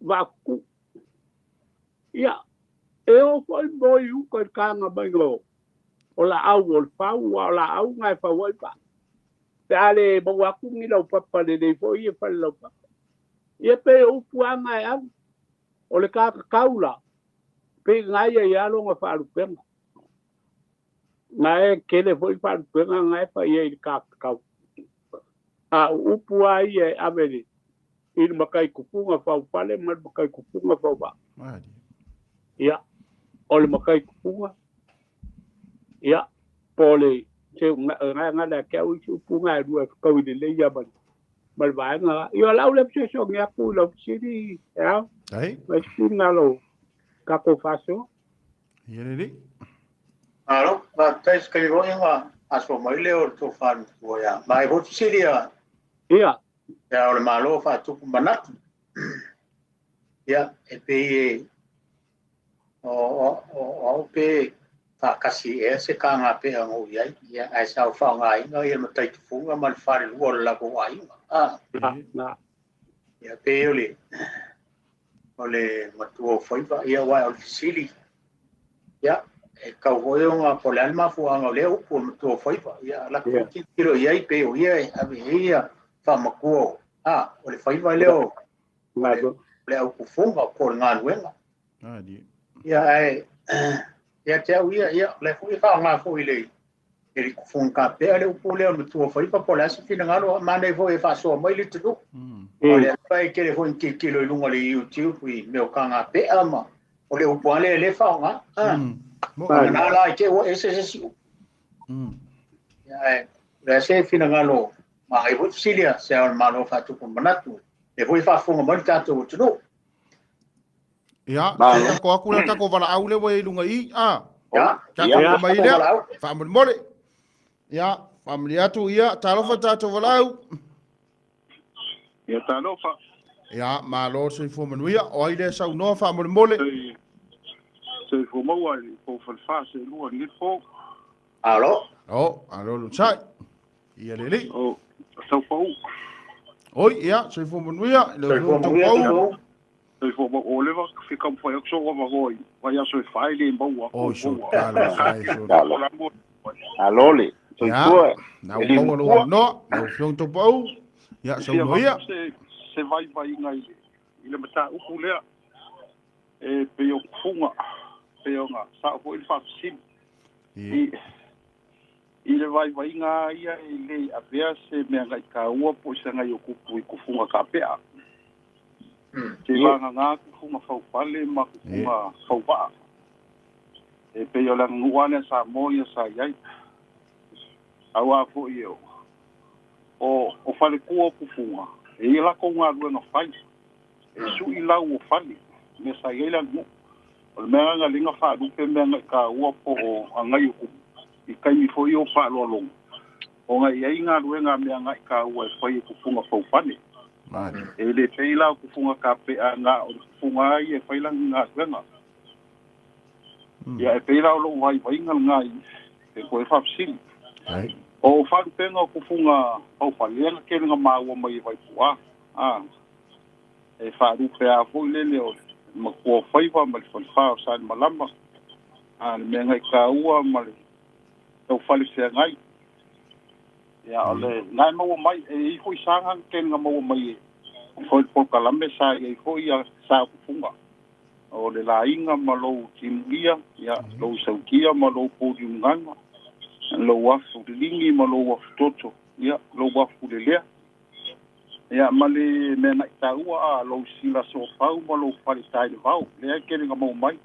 [SPEAKER 4] Vaa tutu. Ia, e o foi moe i uka i le taga mai o laau o le fau, aua o laau na e fau ai vaa. Pe a le maua atu ni laupapa lelei foi ia fale laupapa. Ia pei o upu lava na e ave. O le kakakau la, pei na ia i lona faalupega. Na e tele foi faalupega na e fai ai i le kakakau. A o upu lava ia e ave i le matai kupuga faufale ma le matai kupuga fauvaa. Ia, o le matai kupuga, ia, po o le se nga le ake au isi upu nga e lua e fakaui lelei ia ma le vaega la. Ia, o lau le fesoasoani atu i lau fesili, e ao,
[SPEAKER 1] Ai.
[SPEAKER 4] ma isi ngalo tatou faasoa.
[SPEAKER 1] Ia lelei.
[SPEAKER 2] Alo, faafetai se taimi foi nga aso mai le o le tofa matua ia. Ma e foi fesili ia
[SPEAKER 4] Ia.
[SPEAKER 2] Ia o le Malo faatupu manatu. Ia, e pei e o au pe faakasi ea se kagapea o i ai. Ia, ae sa o faaaogaina ia le mataitufuga ma le falelua o le latou aiga. Ah.
[SPEAKER 4] Na.
[SPEAKER 2] Ia, pei o le matua o faiva, ia, aua o le fesili. Ia, e tau foi ona po o le a le mafuaaga o lea upu o le matua o faiva. Ia, lako tilotilo i ai pei o ia e ave i ai ia faamatua o le faiva lea o le aukufuga po o le galuega. Ia ae ia te au ia, ia le foi faaaoga foi le i le kufuga kapea le upu lea o le matua faiva po o le a se finagalo manai foi e faasoa mai le atunuu. O le ava e tele foi ni tilotilo i luga o le YouTube i mea o kagapea ma o le upu lava lea e le faaaoga. Vagana la i te i ua ese se isi upu. Ia ae o le a se finagalo manaia foi fesili a se Ao o le Malo faatupu manatu. Lea foi e faafofoga mai le tatou atunuu.
[SPEAKER 1] Ia, se tako aku lea tako valaau lea ua i luga i, a.
[SPEAKER 2] Ia,
[SPEAKER 1] Tako mai lea, faamolemole. Ia, faamalie atu, ia, talofa tatou valaau.
[SPEAKER 5] Ia, talofa.
[SPEAKER 1] Ia, malo le soifua manuia. O ai lea saunoa faamolemole?
[SPEAKER 5] Soifua maua i le pou falefa se lua i lenei po.
[SPEAKER 2] Alo.
[SPEAKER 1] O, alo lunsai. Ia lelei.
[SPEAKER 5] O, taupau.
[SPEAKER 1] Oi, ia, soifua manuia.
[SPEAKER 2] Soifua manuia, taupau.
[SPEAKER 5] Soifua maua. O leva fi kamufai atu so avanoa i vaiaso e fai le maua atu.
[SPEAKER 1] Oi, so talo fai so.
[SPEAKER 3] Alo le. Soifua.
[SPEAKER 1] Na ua maua lou avanoa, lau Afioga Taupau. Ia, saunoa ia.
[SPEAKER 5] Se vaivaiga i le mataupu lea e pei o kufuga, pei ona sao foi le faafesili. I le vaivaiga ia e le avea se mea gaikaua po o se agai o kupu i kufuga kapea. Te vagana kufuga faufale ma kufuga fauvaa. E pei o le aganuu lea Samoa ia sa i ai. Auā foi e o falekua o kufuga, e ia lakou galuega fai. E sui lau o fale, mea sa i ai le aganuu. O le mea galega faalupe mea gaikaua po o agai o kupu. I taimi foi o faaaloaloga, ona e i ai galuega a mea gaikaua e fai e kufuga faufale. E le pei la o kufuga kapea na o le kufuga ai e fai lana galuega. Ia e pei la o lou vaivaiga lena i e koe faafesili. O faalupega o kufuga faufale, lea na tele na maua mai e Vaipu'a. E faalupe a foi lele o le matua o faiva ma le falefa o Salemalama, le mea gaikaua ma le taufale feagai. Ia o le na e maua mai, e i foi saga na tele na maua mai e foi le polokalame sa i ai foi ia sa o kufuga. O le laiga ma lou timugia, ia, lou sautia ma lou pouliugaga, lou afu liligi ma lou afu toto, ia, lou afu lelea. Ia, ma le mea naitaua a lou sila soofau ma lou fale tai le vao, lea e tele na maua mai.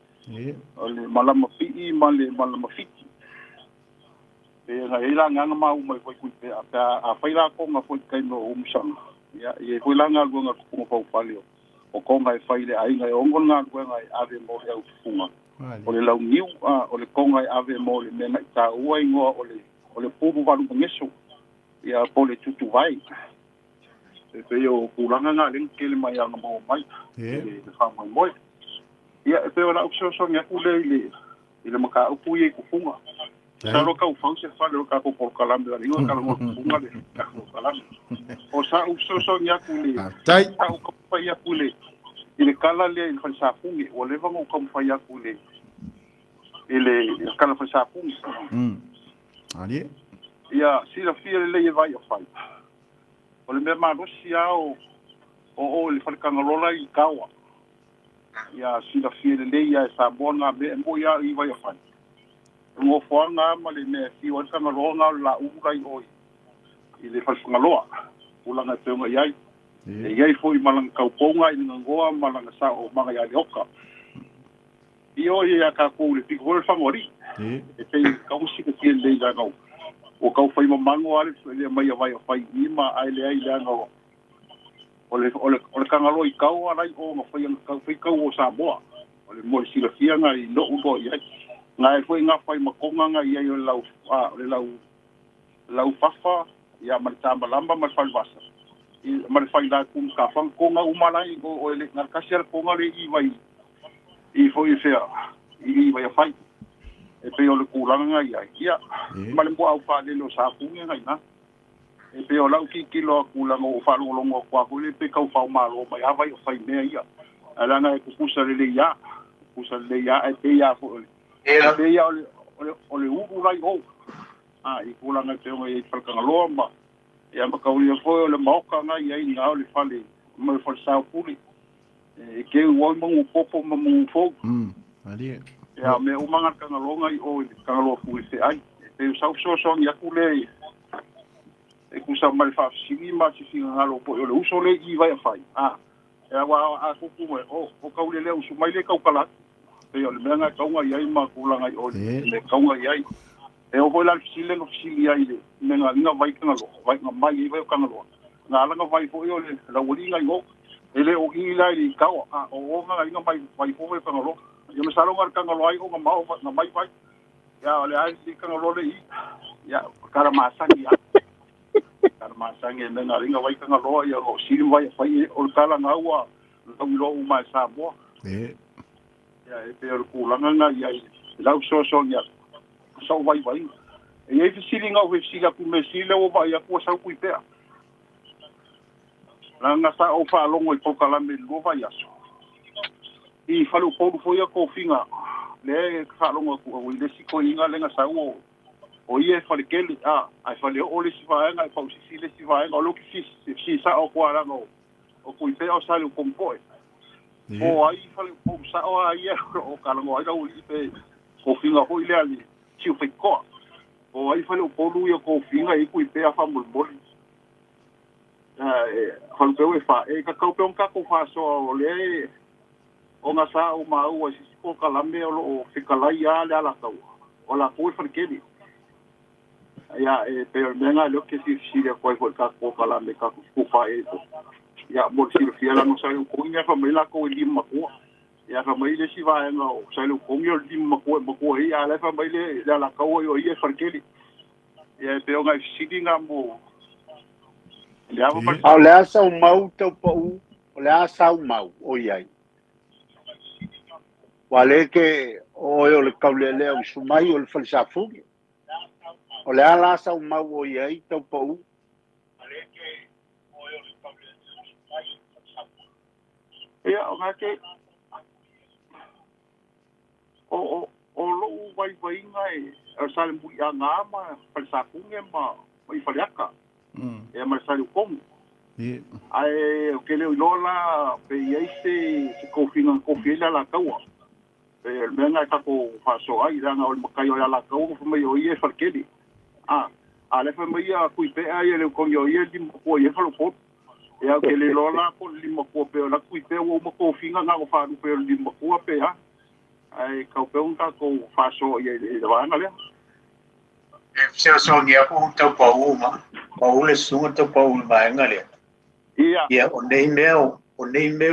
[SPEAKER 5] O le malama pii ma le malama fiti. E na ei la nganga mau mai foi kui pe a fai la konga foi kai no umusaga. Ia, ia foi la galuega kufunga faufale o konga e fai le aiga e ongo le galuega e ave mo le au kufunga. O le launiu, o le konga e ave mo le mea naitaua ingoa o le pulu valu mangeso. Ia, po le tutuvai. E pei o tulaga na lea na tele mai aga maua mai i le faamoemoe. Ia, e pei o lau fesoasoani atu lea i le mataupu ia i kufuga. Masalo taufau se fale o le tatou polokalame o le igoa talanoa kufuga le tatou polokalame. O sa'u fesoasoani atu i le sa'u taumafai atu i le tala lea i le falesafune. Ua leva ona ou taumafai atu i le tala falesafune. Ia silafia lelei e vai o fai. O le mea malosi lava o o i le falekagalola i Kaoa. Ia silafia lelei lava e Samoa ngā mea e moi lava i vai o fai. O le nofoaga lava ma le mea e fiu ai le kagaloa ngā o le laulu lai o i le falefagaloa. Tulaga e pei ona i ai. E i ai foi ma lana taupouga i le gagoa ma lana sao o maga ia le oka. I o ia tatou i le pito foi o le Fagoalii. E pei tau silafia lelei leaga ua tau fai mamago lava le mai a vai o fai i ma ae leai leaga o le kagaloa i Kaoa lai o na fai fai tau o Samoa. O le mo le silafia nga i lo'u loa i ai. Nga e foi nga fai makonga nga i ai o le lau fafa, ia ma le tamalama ma le falevasa. Ma le fai la ku ka fang konga uma lai o le nga kasi ala konga le i vai i foi fea i vai a fai. E pei o le kulaga nga i ai. Ia, ma le mua au faalele o safugi nga ina. E pei o lau tilotilo atu laga o faalogologo atu a foi le pe tau faomalo mai a vai o fai mea ia. Ae leaga e kukusa lelei a. Kukusa lelei a e pei a foi o le. E pei a o le ulu lai o. I tulaga e pei ona i ai falekagaloa ma ia ma kaulia foi o le maoka nga i ai na o le fale ma le fale saopule. E keu oi mangu popo ma mangu fou. Ia mea uma na Tagaloa i o i Tagaloa Fuifeai. E pei o sau fesoasoani atu lea e tusa ma le faafesili ma se finagalo foi o le uso lea i Vaiafai. E aua a tupu mai, o taulelea usu mai le tautala atu. Pei o le mea na e tauga i ai ma tulaga i o i le tauga i ai. E oo foi la i le fesili lea na fesili ai i le mea na alii vai Tagaloa, vai na mai ai vai o Tagaloa. Na ala na vai foi o le laualii na i o. E le o i la i Itaoa, a o o na alii mai vai foi vai o Tagaloa. Ia masalo na Tagaloa ai o na mao na mai vai. Ia o le ai i Tagaloa le i. Ia kara masangi ia. Kara masangi e mea na alii vai Tagaloa ia o sili vai fai o le kala na ua lau i lou mai Samoa. Ia e pei o le tulaga na i ai lau fesoasoani atu sau vaivaiga. E i ai fesiliga o fesili atu mea sili lea ua vaai atu ua sau pea. Leaga sa ou faalogo i polokalame i le 2 vaiaso. I faleupolu foi ia tofiga lea e faalogo atu i le isi toeaiina lea na sau o ia e falekele, ae faleoo le isi vaega e pausisi le isi vaega. O lea ou te fesili sao atu lava leaga o Tuipea o Saleutogipoe. Po o ai faleupolu sao a ia o talanoa ai laualii pe tofiga foi lea le Siufaitoa. Po o ai faleupolu ia tofiga i Tuipea faamolemole. Falupeu e fa e tatau pe ona tatou faasoa o lea ona sa ou maua i se isi polokalame o loo fetalai lava le alataua o latou e falekele. Ia e pei o le mea lena lea ou te fia fesili atu ai foi i le tatou polokalame tatou tufa ai foi. Ia mo le silafia leaga sa i Ukogi fai mai latou e lima matua. Ia fai mai le isi vaega o sa i Ukogi o le lima matua e matua ai, a o la e fai mai le alataua o ia e falekele. Ia e pei o nai fesili na mo le ava ma le
[SPEAKER 3] A o le a sau mau tau pau, o le a sau mau o i ai. Ua le ke o oe o le kaulelea o sumai o le falesafune. O le a la sau mau o i ai tau pau.
[SPEAKER 5] Ia o ngā ke o lou vaivaiga e o sa le muliaga ma falesafune ma i Faleata. Ia ma le Saleukogu. Ae o ke leo iloa la pe i ai se kofiga na kofi ai le alataua. Pe o le mea lena e tatou faasoa ai leaga o le matai o le alataua ma fai mai o ia e falekele. A lea fai mai ia Tuipea ia le utogi o ia e lima matua i ai faleupolu. Ia o ke le iloa la po o le lima matua pe o la Tuipea ua uma tofiga na o faalupe o le lima matua pe a. Ae tau pea ona tatou faasoa i ai i le vaega lea.
[SPEAKER 2] E fesoasoani aku tau pau ma pau le susuga tau pau i le vaega lea.
[SPEAKER 5] Ia.
[SPEAKER 2] Ia o nei mea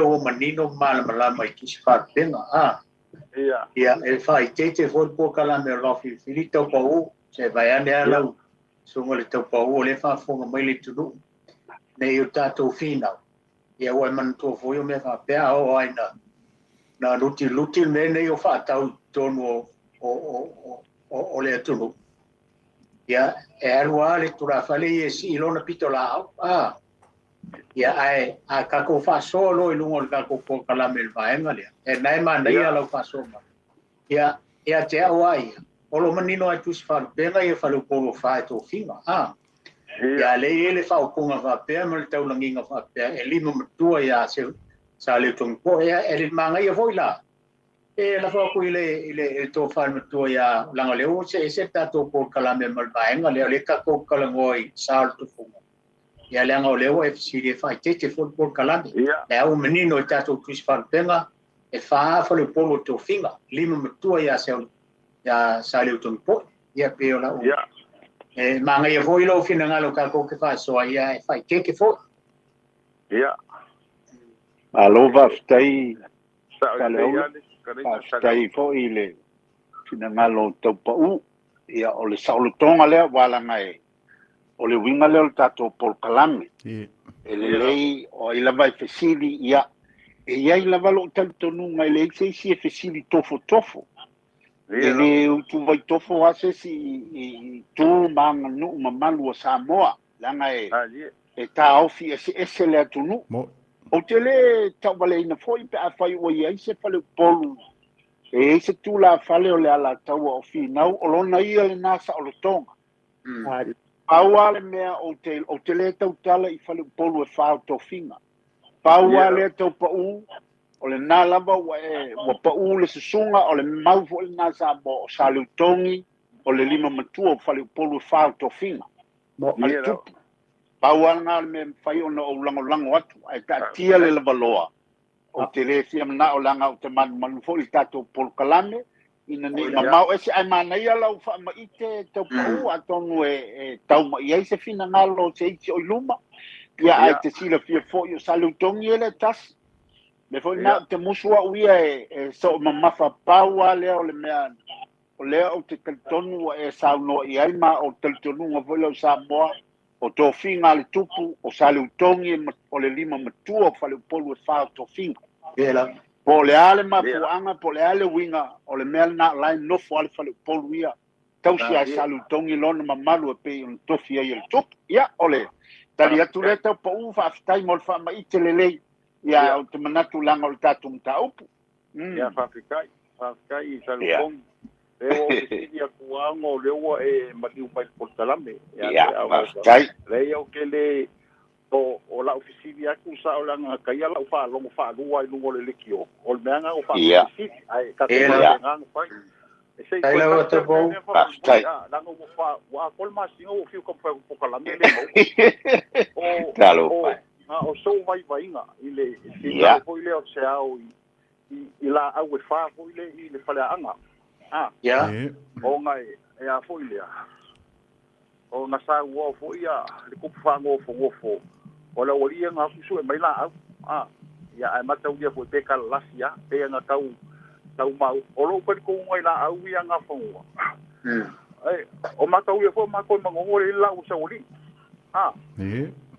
[SPEAKER 2] ua manino ma malamalama i tusi faalupega.
[SPEAKER 5] Ia.
[SPEAKER 2] Ia e faaiteite foi le polokalame o le vaofilifili tau pau se vaeane a lau susuga le tau pau o lea faafofoga mai le atunuu nei o tatou finau. Ia ua e manatua foi o mea faapea a oo ai na lutiluti le mea nei o faatau i totonu o le atunuu. Ia e alu lava le tulafale ia e sii lona pito laau. Ia ae a tatou faasoa loa i luga o le tatou polokalame i le vaega lea. E na e manaia lau faasoa mai. Ia ia te au a ia. O lo manino ai tusi faalupega ia faleupolu o fa e tofiga. Ia le i le faaupuga faapea ma le taulagiga faapea e lima matua ia se sa le togipoe ia e le magaia foi la. E lafo atu i le tofa le matua ia laga lea ua se ese tatou polokalame ma le vaega lea o lea tatou talanoa i sa o le tufuga. Ia leaga o lea ua e fesili e faaeteete foi le polokalame. Le au manino i tatou tusi faalupega e fa faleupolu o tofiga lima matua ia sa le togipoe. Ia pei o lau e magaia foi lou finagalo tatou te faasoa ia e faaeteete foi.
[SPEAKER 5] Ia.
[SPEAKER 3] Malo faafetai Saleaula, faafetai foi i le finagalo tau pau. Ia o le saolotoga lea ua alaga e o le uiga lea o le tatou polokalame. E lelei o ai lava e fesili ia e i ai lava lou talitonuga e leai se isi e fesili tofotofo. E le utuvai tofo lava se isi i tu ma aganuu mamalu o Samoa leaga e taofi eseese le atunuu. Ou te le tauvaleina foi pe afai ua i ai se faleupolu e i ai se tulafale o le alataua o finau o lona ia lena saolotoga. Pau lava le mea ou te le tautala i faleupolu e fa o tofiga. Pau lava lea tau pau O lenā lava ua e ua paʻū le susuga o le mau foʻi lenā Samoa o Saleutogi o le lima matua o faleupolu e fa o tofiga a le tupu. Pau lava lenā o le mea e mafai ona ou lagolago atu ae taatia le lavaloa ou te lē fia manaʻo leaga ou te manumanu foʻi i le tatou polokalame ina nei mamao ese ae manaia lau faamaite taupaʻu atonu e tau mai ai se finagalo o se isi o i luma. Ia ae te silafia foʻi o Saleutogi e le tasi le foʻi na te musu a'u ia e soo mamafa pau a lea o le mea o lea ou te talitonu ua e saunoa i ai ma o talitonuga foi lea o Samoa o tofiga a le tupu o Saleutogi o le lima matua o faleupolu e fa o tofiga. Po o le a le mafuaaga, po o le a le uiga o le mea lenā o la e nofo a le faleupolu ia tausi a e Saleutogi lona mamalu e pei ona tofi ai e le tupu. Ia o le tali atu lea taupaʻu, faafetai mo le faamaite lelei. Ia ou te manatu leaga o le tatou mataupu.
[SPEAKER 5] Ia faafetai, faafetai i Saleutogi. E o fesili atu aga o lea ua e maliu mai le polokalame.
[SPEAKER 3] Ia, faafetai.
[SPEAKER 5] Leai ou te le o lau fesili atu sao leaga taia lau faalogo faalua i luga o le leitio. O le mea lena o faafesili ae tatou faapena ona fai. E se i
[SPEAKER 2] Tai lava tau.
[SPEAKER 3] Faafetai.
[SPEAKER 5] Leaga ua ua atoa le masina ua fiu taumafai atu polokalame le maua. O
[SPEAKER 3] Talofa.
[SPEAKER 5] O sou vaivaiga i le finagalo foi lea o se ao i laau e fa foi le i le faleaga. Ona e a foi lea. O na sauoa foi ia le tupu faanofonofo o le aualii e na atu sue mai laau. Ia ae mataulia foi pe kalalasi a pe na tau tau mau. O lou talitonuga i laau ia gafanua. O mataulia foi matou e manono le lau o saualii.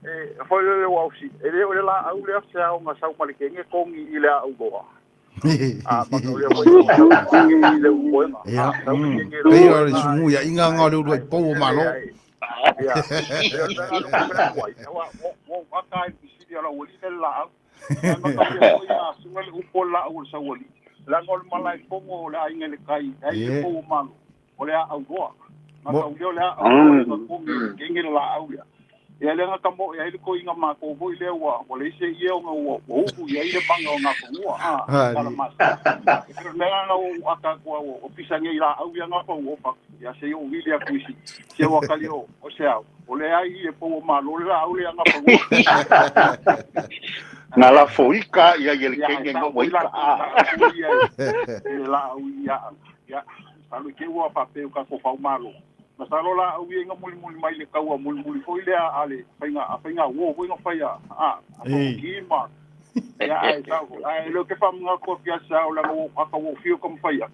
[SPEAKER 5] E foi le ua ausi. E le o le laau lea se ao na sau ma le kenge kongi i le au loa. Mataulia foi i le upoega.
[SPEAKER 1] Ia, pei o le sumu ia inga nga o le ulu ai pou o malo.
[SPEAKER 5] Ia, e o le mea na lou ai. Ua aka ai fisili o lau ali le laau. Ia mataulia foi a sunga le upo o le laau o le sauali. Leaga o le malae fogo o le aiga i le kai, ai le pou o malo. O le au loa. Mataulia o le au loa na kongi kenge le laau ia. Ia le nga kamo ia le ko inga matou foi lea ua ua le se ia ona ua ua uhu ia i le manga o ngā whanua. Kala masa. E mea na o aka kua o pisa ngei la au ia ngā pau opa. Ia se o wili aku isi. Se o akali o se au. O le ai i e pau o malo le la au le ngā whanua.
[SPEAKER 3] Na la foika ia i le kenge ngo ika.
[SPEAKER 5] E la au ia. Ia, salu ke ua pa pe ka ko fau malo. Na salo la au ia nga muli muli mai le kaua muli muli foi lea a le fainga a fainga wo foi nga fai a a ki ma. Ia ai sa ai lo ke fa nga ko pia sa o la wo aka wo fio kom fai a.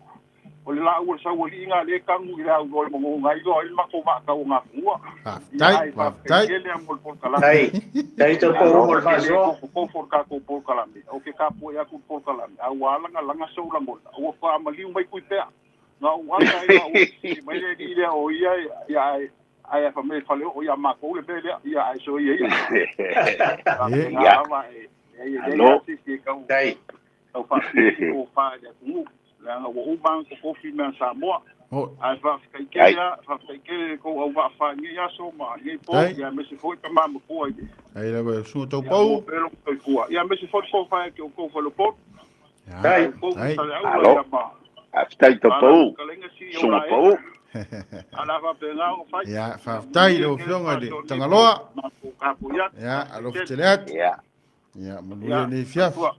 [SPEAKER 5] O le la ua sa ua li nga le kangu i la au lo mo ngai lo il ma ko va ka nga fua.
[SPEAKER 1] Faafetai, faafetai.
[SPEAKER 5] Ke le amol pol kala.
[SPEAKER 2] Tai. Tai tau pau mo le faasoa.
[SPEAKER 5] Ko for ka ko pol kala me. O ke ka po ia ku pol kala me. Au ala nga langa so la ngol. Ua fa amaliu mai kui pea. Nga u aka i nga u mai le ni le o ia ia ai ai fa me fale o ia ma ko le be le ia ai so ia ia.
[SPEAKER 3] Ia.
[SPEAKER 5] Ia
[SPEAKER 3] Alo.
[SPEAKER 5] ia kau
[SPEAKER 2] Tai.
[SPEAKER 5] kau fa ko fa ia ku. La nga ua uma ko kofi me Samoa.
[SPEAKER 1] O,
[SPEAKER 5] Ai fa kai ke
[SPEAKER 3] Ai.
[SPEAKER 5] ia fa kai ke ko au va fa ni ia so ma ni po
[SPEAKER 1] Ai.
[SPEAKER 5] ia me se foi ka ma ko ai.
[SPEAKER 1] ai lava susu tau
[SPEAKER 5] Ia
[SPEAKER 1] pau.
[SPEAKER 5] mo pelo ko kua. Ia me se foi ko fa ke ko fa lo po.
[SPEAKER 1] Ia,
[SPEAKER 2] Tai.
[SPEAKER 5] Ko
[SPEAKER 1] Ai.
[SPEAKER 5] sa le au
[SPEAKER 3] Alo.
[SPEAKER 5] ia ma.
[SPEAKER 3] Faafetai taupaʻu.
[SPEAKER 5] Kalenga si o
[SPEAKER 3] Suga
[SPEAKER 5] la e.
[SPEAKER 3] paʻu.
[SPEAKER 5] Ala fa pe nga o fai.
[SPEAKER 1] Ia, faafetai lau afioga i le Tagaloa.
[SPEAKER 5] Ma ko ka po ia.
[SPEAKER 1] Ia, alofa tele atu.
[SPEAKER 3] Ia.
[SPEAKER 1] Ia, manuia nei fiafi.
[SPEAKER 5] Tua.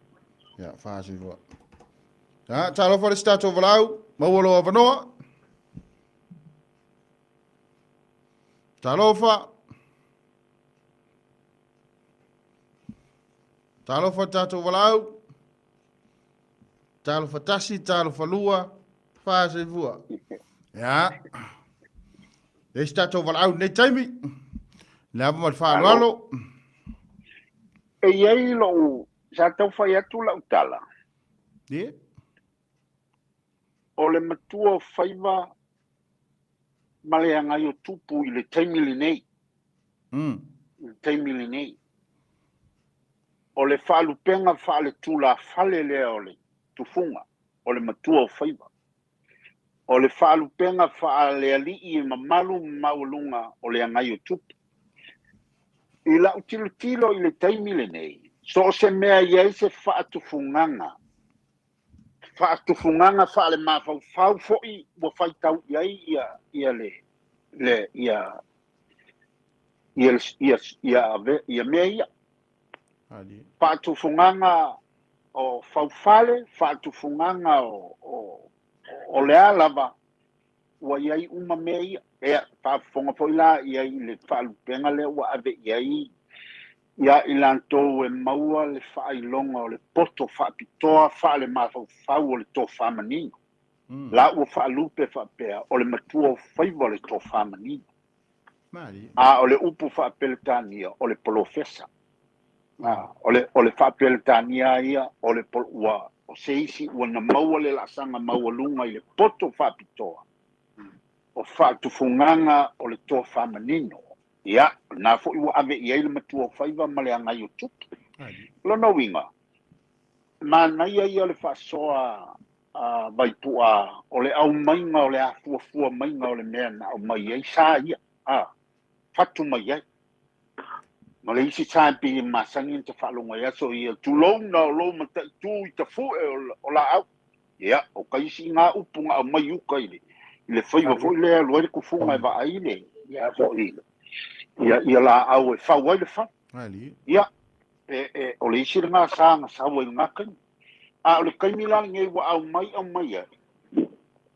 [SPEAKER 1] Ia, faasinoa. Ia, talofa le se tatou valaau, maua lou avanoa. Talofa. Talofa tatou valaau. Talofa tasi, talofa lua, faasefua. Ia. Le isi tatou valaau nei taimi. Le ava ma le faaaloalo.
[SPEAKER 3] E iai lou sa taufai atu lau tala.
[SPEAKER 1] Ia.
[SPEAKER 3] O le matua o faiva ma le agai o tupu i le taimi lenei. I le taimi lenei. O le faalupega faaletulafale lea o le tufuga o le matua o faiva. O le faalupega faalealii e mamalu ma maualuga o le agai o tupu. I lau tilotilo i le taimi lenei, so o se mea i ai se faatufugaga. Faatufugaga faale-mafaufau fo'i ua faitau i ai ia ia le le ia ia ia ia ia mea ia. Faatufugaga o faufale, faatufugaga o le a lava ua i ai uma mea ia. Ia, faafofoga foi la i ai i le faalupega lea ua ave i ai ia i latou e maua le faailoga o le poto faapitoa faale-mafaufau o le tofa manino. La ua faalupe faapea o le matua o faiva o le tofa manino. A o le upu faapeletania o le polofesa. O le faapeletania ia o le ua o se isi ua na maua le laasaga maualuga i le poto faapitoa o faatufugaga o le tofa manino. Ia, na foi ua ave i ai le matua o faiva ma le agai o tupu. Lona uiga, manaia ia o le faasoa a Vaipua o le aumaiga o le afuafua maiga o le mea na aumai ai sa ia, fatu mai ai. Ma le isi sa e pei e masani na tafaalogo ai aso ia, tulouna o lou mataitu i tafue o laau. Ia, o ka isi ngā upu nga aumai uka i le faiva foi lea alu ai le kufuga e vaai le ia foi ia ia laau e fau ai le fale. Ia, o le isi lena sa na sau ai lena taimi. A o le taimi la lenei ua aumai aumai ai,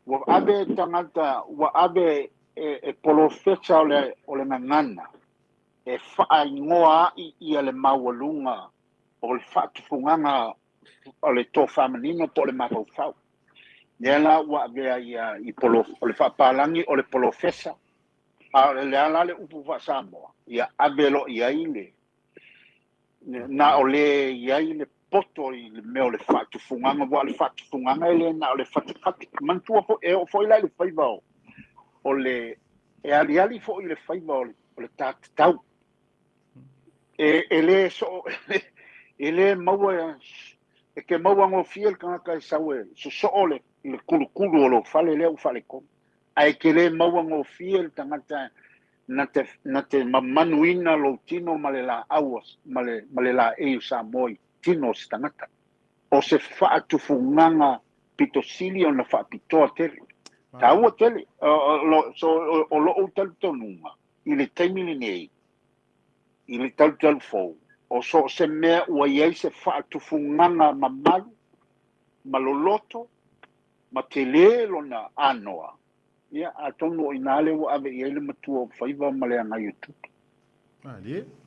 [SPEAKER 3] ua ave tagata, ua ave e polofesa o le gagana e faaigoa ai ia le maualuga o le faatufugaga o le tofa manino po o le mafaufau. Lea la ua avea ia i o le faapalagi o le polofesa, a o le a la le upu faa-Samoa, ia ave loa i ai le na o le i ai le poto i le mea o le faatufugaga, ua o le faatufugaga e le na o le fatufatu. Manatua foi, e oo foi la i le faiva o le, e aliali foi i le faiva o le tatatau. E le so, e le maua, e ke maua ngofie le tagata e sau e sosoo le kulukulu o lou fale lea ua faaletonu. Ae ke le maua gofie le tagata na te mamanuina lou tino ma le laau ma le laei o Samoa i tino o se tagata. O se faatufugaga pito sili ona faapitoa tele. Taua tele. So, o lou talitonuga i le taimi lenei, i le talutalu fou, o so o se mea ua i ai se faatufugaga mamalu, ma loloto, ma tele lona anoa, ia, atonu o ina le ua ave i ai le matua o faiva ma le agai o tupu.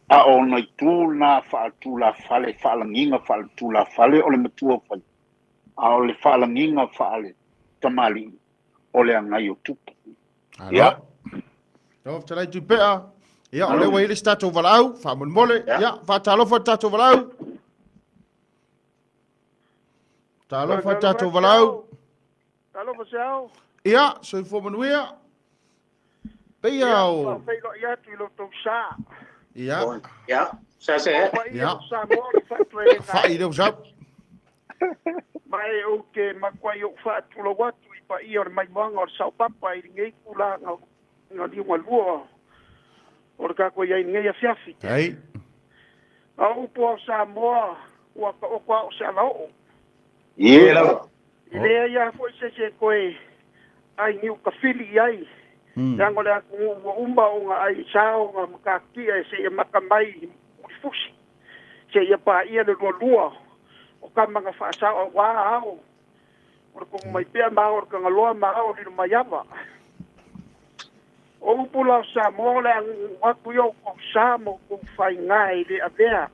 [SPEAKER 3] A o nai tu na faatulafale, faalagiga faaletulafale o le matua o faiva. A o le faalagiga faale tamalii o le agai o tupu. Ia.
[SPEAKER 1] Lau fetalai Tupea, ia, o lea ua i ai le isi tatou valaau, faamolemole, ia, faatalofa le tatou valaau. Talofa le tatou valaau.
[SPEAKER 6] Talofa se ao.
[SPEAKER 1] Ia, soifua manuia. Peia o.
[SPEAKER 6] Faafeiloai atu i lo tou sa.
[SPEAKER 1] Ia.
[SPEAKER 2] Ia, sa se.
[SPEAKER 1] Ia. Fa'i leo sau.
[SPEAKER 6] Mai ou te makuai ou faatulau atu i paia o le maimoaga o le saopapa i lenei tulaga na liuga lua o le tatou i ai lenei afiafi.
[SPEAKER 1] Ai.
[SPEAKER 6] A o upu ao Samoa ua taoto a o se alaoo.
[SPEAKER 3] Ie lava.
[SPEAKER 6] I lea ia foi se se toe ai niu tafili i ai. Leaga o le atunuu ua uma ona ai sao na matatia e seia mata mai i fusi. Seia paia le lualua o tama na faasao auā ao. O le kogo mai pea ma ao o le Tagaloa ma ao o Lilo Maiava. O upu la o Samoa o le agugu atu i o kou sa ma o kou faiga e le avea.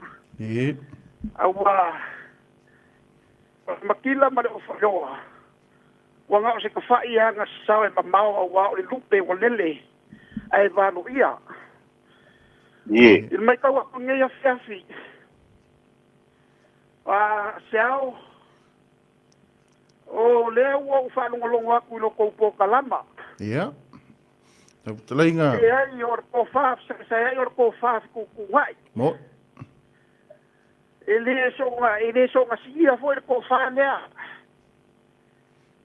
[SPEAKER 6] Aua o le matila ma le ofailoa, ua na o se tafai aga sasao e mamao auā o le lupe ua lele ae valoia. I le matau atu nei afiafi, a se ao, o lea ua ou faalogologo atu i lo tou polokalama.
[SPEAKER 1] Ia. Lau fetalaiga.
[SPEAKER 6] E ai o le tofa fesaesaeai o le tofa fetuutuunai.
[SPEAKER 1] Mo.
[SPEAKER 6] E le soga siia foi le tofa lea.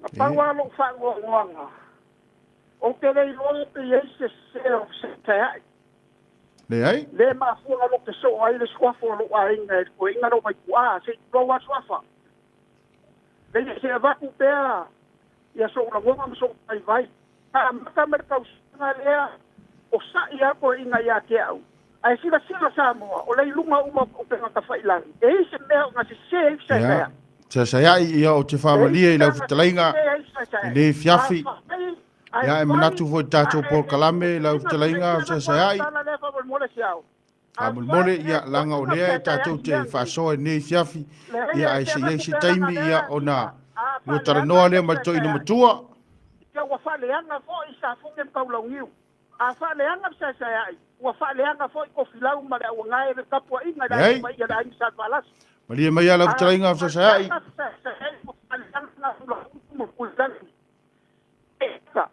[SPEAKER 6] Na pau lava lou faanoanoaga, ou te le iloa pe i ai se sese o fesaesaeai.
[SPEAKER 1] Leai.
[SPEAKER 6] Le mafua na lote soo ai le suafa o lou aiga e le toeaina lea o Vaituuā, se i tulou lava suafa. Leai se avatu pea ia so'u lagona ma so'u vaivai. Na amata mai le tausaga lea o sa'i lava toeaiina ia te au, ae silasila Samoa, o lea i luga uma o upegatafailagi, e i ai se mea o na sese ai
[SPEAKER 1] Ia,
[SPEAKER 6] fesaesaea'i.
[SPEAKER 1] fesaesaea'i, ia, ou te
[SPEAKER 6] E i ai
[SPEAKER 1] faamalie
[SPEAKER 6] se
[SPEAKER 1] i lau
[SPEAKER 6] mea na
[SPEAKER 1] fetalaiga
[SPEAKER 6] sese ai
[SPEAKER 1] i
[SPEAKER 6] fesaesaea'i.
[SPEAKER 1] lenei
[SPEAKER 6] A
[SPEAKER 1] afiafi.
[SPEAKER 6] fai, ae
[SPEAKER 1] Ia, e
[SPEAKER 6] fai,
[SPEAKER 1] manatu foi i le tatou
[SPEAKER 6] ae
[SPEAKER 1] polokalame i lau
[SPEAKER 6] toeaiina
[SPEAKER 1] fetalaiga
[SPEAKER 6] fesaesaea'i,
[SPEAKER 1] fesaesaea'i.
[SPEAKER 6] tala lea faamolemole se ao. A
[SPEAKER 1] Faamolemole,
[SPEAKER 6] fai
[SPEAKER 1] ia,
[SPEAKER 6] e
[SPEAKER 1] leaga o
[SPEAKER 6] toeaiina
[SPEAKER 1] lea e tatou
[SPEAKER 6] fesaesaea'i
[SPEAKER 1] te
[SPEAKER 6] mea nei.
[SPEAKER 1] faasoa i lenei afiafi,
[SPEAKER 6] Leai,
[SPEAKER 1] ia,
[SPEAKER 6] e
[SPEAKER 1] ae
[SPEAKER 6] te
[SPEAKER 1] se i ai
[SPEAKER 6] avatu
[SPEAKER 1] se
[SPEAKER 6] pea
[SPEAKER 1] taimi,
[SPEAKER 6] lana
[SPEAKER 1] ia,
[SPEAKER 6] lea
[SPEAKER 1] ona
[SPEAKER 6] tita. A
[SPEAKER 1] lua
[SPEAKER 6] faaleaga
[SPEAKER 1] talanoa
[SPEAKER 6] le
[SPEAKER 1] lea ma le toeaina
[SPEAKER 6] fesaesaea'i.
[SPEAKER 1] matua.
[SPEAKER 6] Ia ua faaleaga foi Safune ma Taulauniu. A faaleaga fesaesaea'i, ua faaleaga foi Tofilau ma le auagae le tapuaiga i le aiga
[SPEAKER 1] Leai.
[SPEAKER 6] paia le aiga Sa Faalasi.
[SPEAKER 1] Malie mai lava lau
[SPEAKER 6] A
[SPEAKER 1] fetalaiga fesaesaea'i.
[SPEAKER 6] faaleaga fesaesaea'i, ua faaleaga Taulauniu ma Tuilagi. Eka.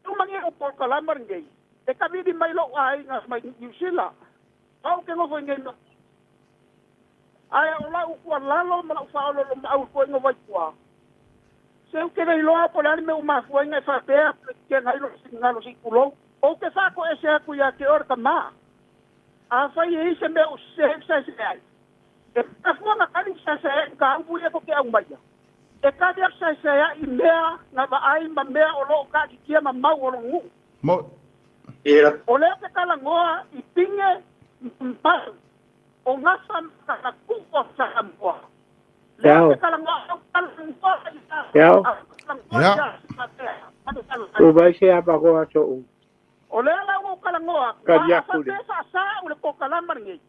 [SPEAKER 6] Uma nei o polokalama lenei, e tavili mai lou aiga mai Niu Sila. Au ke nofo i nei ma. Ae o lau tuualalo ma lau faaoloolomaau i toeaiina Vaipua, se ou te le iloa po o le a le mea ua mafua ai ona e faapea Peresetene ai lou finagalo se i tulou. Ou te faatoese atu ia te oe le tama. Afai e i ai se mea o sese ai fesaesaeai, e mafua ona tali fesaesaeai i mataupu ia tou te aumaia. E tali atu saesaea'i i mea na vaai ma mea o lo o taatitia ma mau o lona nuu.
[SPEAKER 1] Mo.
[SPEAKER 6] O lea ou te talanoa i pine ma mau o gafa ma talatuu o Samoa. Lea ou te talanoa au talanoa i
[SPEAKER 4] Ao,
[SPEAKER 6] au talanoa
[SPEAKER 1] Ia.
[SPEAKER 6] i faapea.
[SPEAKER 4] Ua mai se avanoa so'u
[SPEAKER 6] O lea la ua ou talanoa atu,
[SPEAKER 4] kali
[SPEAKER 6] a
[SPEAKER 4] aku le
[SPEAKER 6] faapea e faasa'u le polokalama lenei,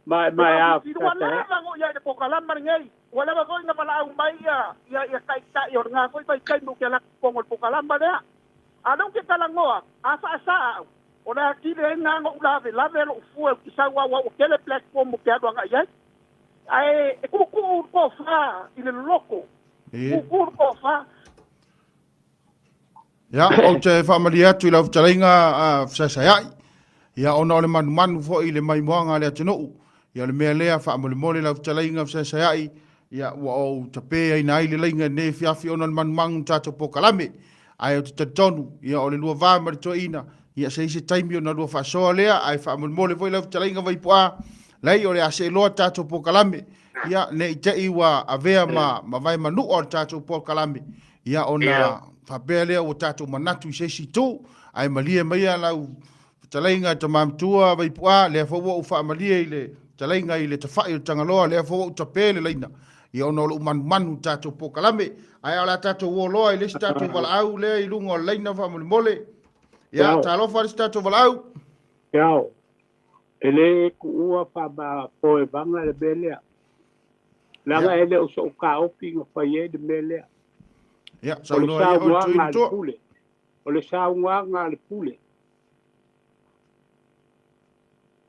[SPEAKER 4] ma
[SPEAKER 6] E
[SPEAKER 4] ma e a
[SPEAKER 6] faafilifili ua
[SPEAKER 4] fesaesaea'i.
[SPEAKER 6] lava ona i ai i le polokalama lenei, ua lava foi ona valaau mai ia taitai o lena foi vaitaimi ou te alu atu i totonu o le polokalama lea. A o lea ou te talanoa atu, a faasa au, o le atili ai lena ona ou lavelave lou fue ou te sau aua ua tele platform ou te alu agai ai. Ae e tuutuu le tofa i le loloto, tuutuu le tofa.
[SPEAKER 1] Ia, ou te faamalie atu i lau fetalaiga fesaesaea'i, ia ona o le manumanu foi i le maimoaga a le atunuu, ia o le mea lea faamolemole lau fetalaiga fesaesaea'i, ia ua ou tapeaina ai le laina i lenei afiafi ona o le manumanu i tatou polokalame. Ae ou te talitonu, ia o le lua va ma le toeaina, ia se i se taimi ona lua faasoa lea, ae faamolemole foi lau fetalaiga Vaipu'a, leai o le a seeloa tatou polokalame, ia ne i te i ua avea ma vae manua o le tatou polokalame, Ia ona faapea lea ua tatou manatu i se isi itu, ae malie maia lau fetalaiga e Tama Matua Vaipu'a, lea foi ua ou faamalie i le fetalaiga i le tafa'i o le Tagaloa, lea foi ua ou tape le laina, ia ona o lou manumanu i le tatou polokalame. Ae o le a tatou o loa i le isi tatou valaau lea i luga o le laina faamolemole. Ia, talofa i le isi tatou valaau.
[SPEAKER 4] Ao, e le tuua faamapoevaga le mea lea. Leaga e le o so'u taofi na fai ai le mea lea.
[SPEAKER 1] Ia,
[SPEAKER 4] O le
[SPEAKER 1] saunoa ia oe le
[SPEAKER 4] saunoaga
[SPEAKER 1] toeaina
[SPEAKER 4] a le
[SPEAKER 1] matua.
[SPEAKER 4] pule. O le saunoaga a le pule.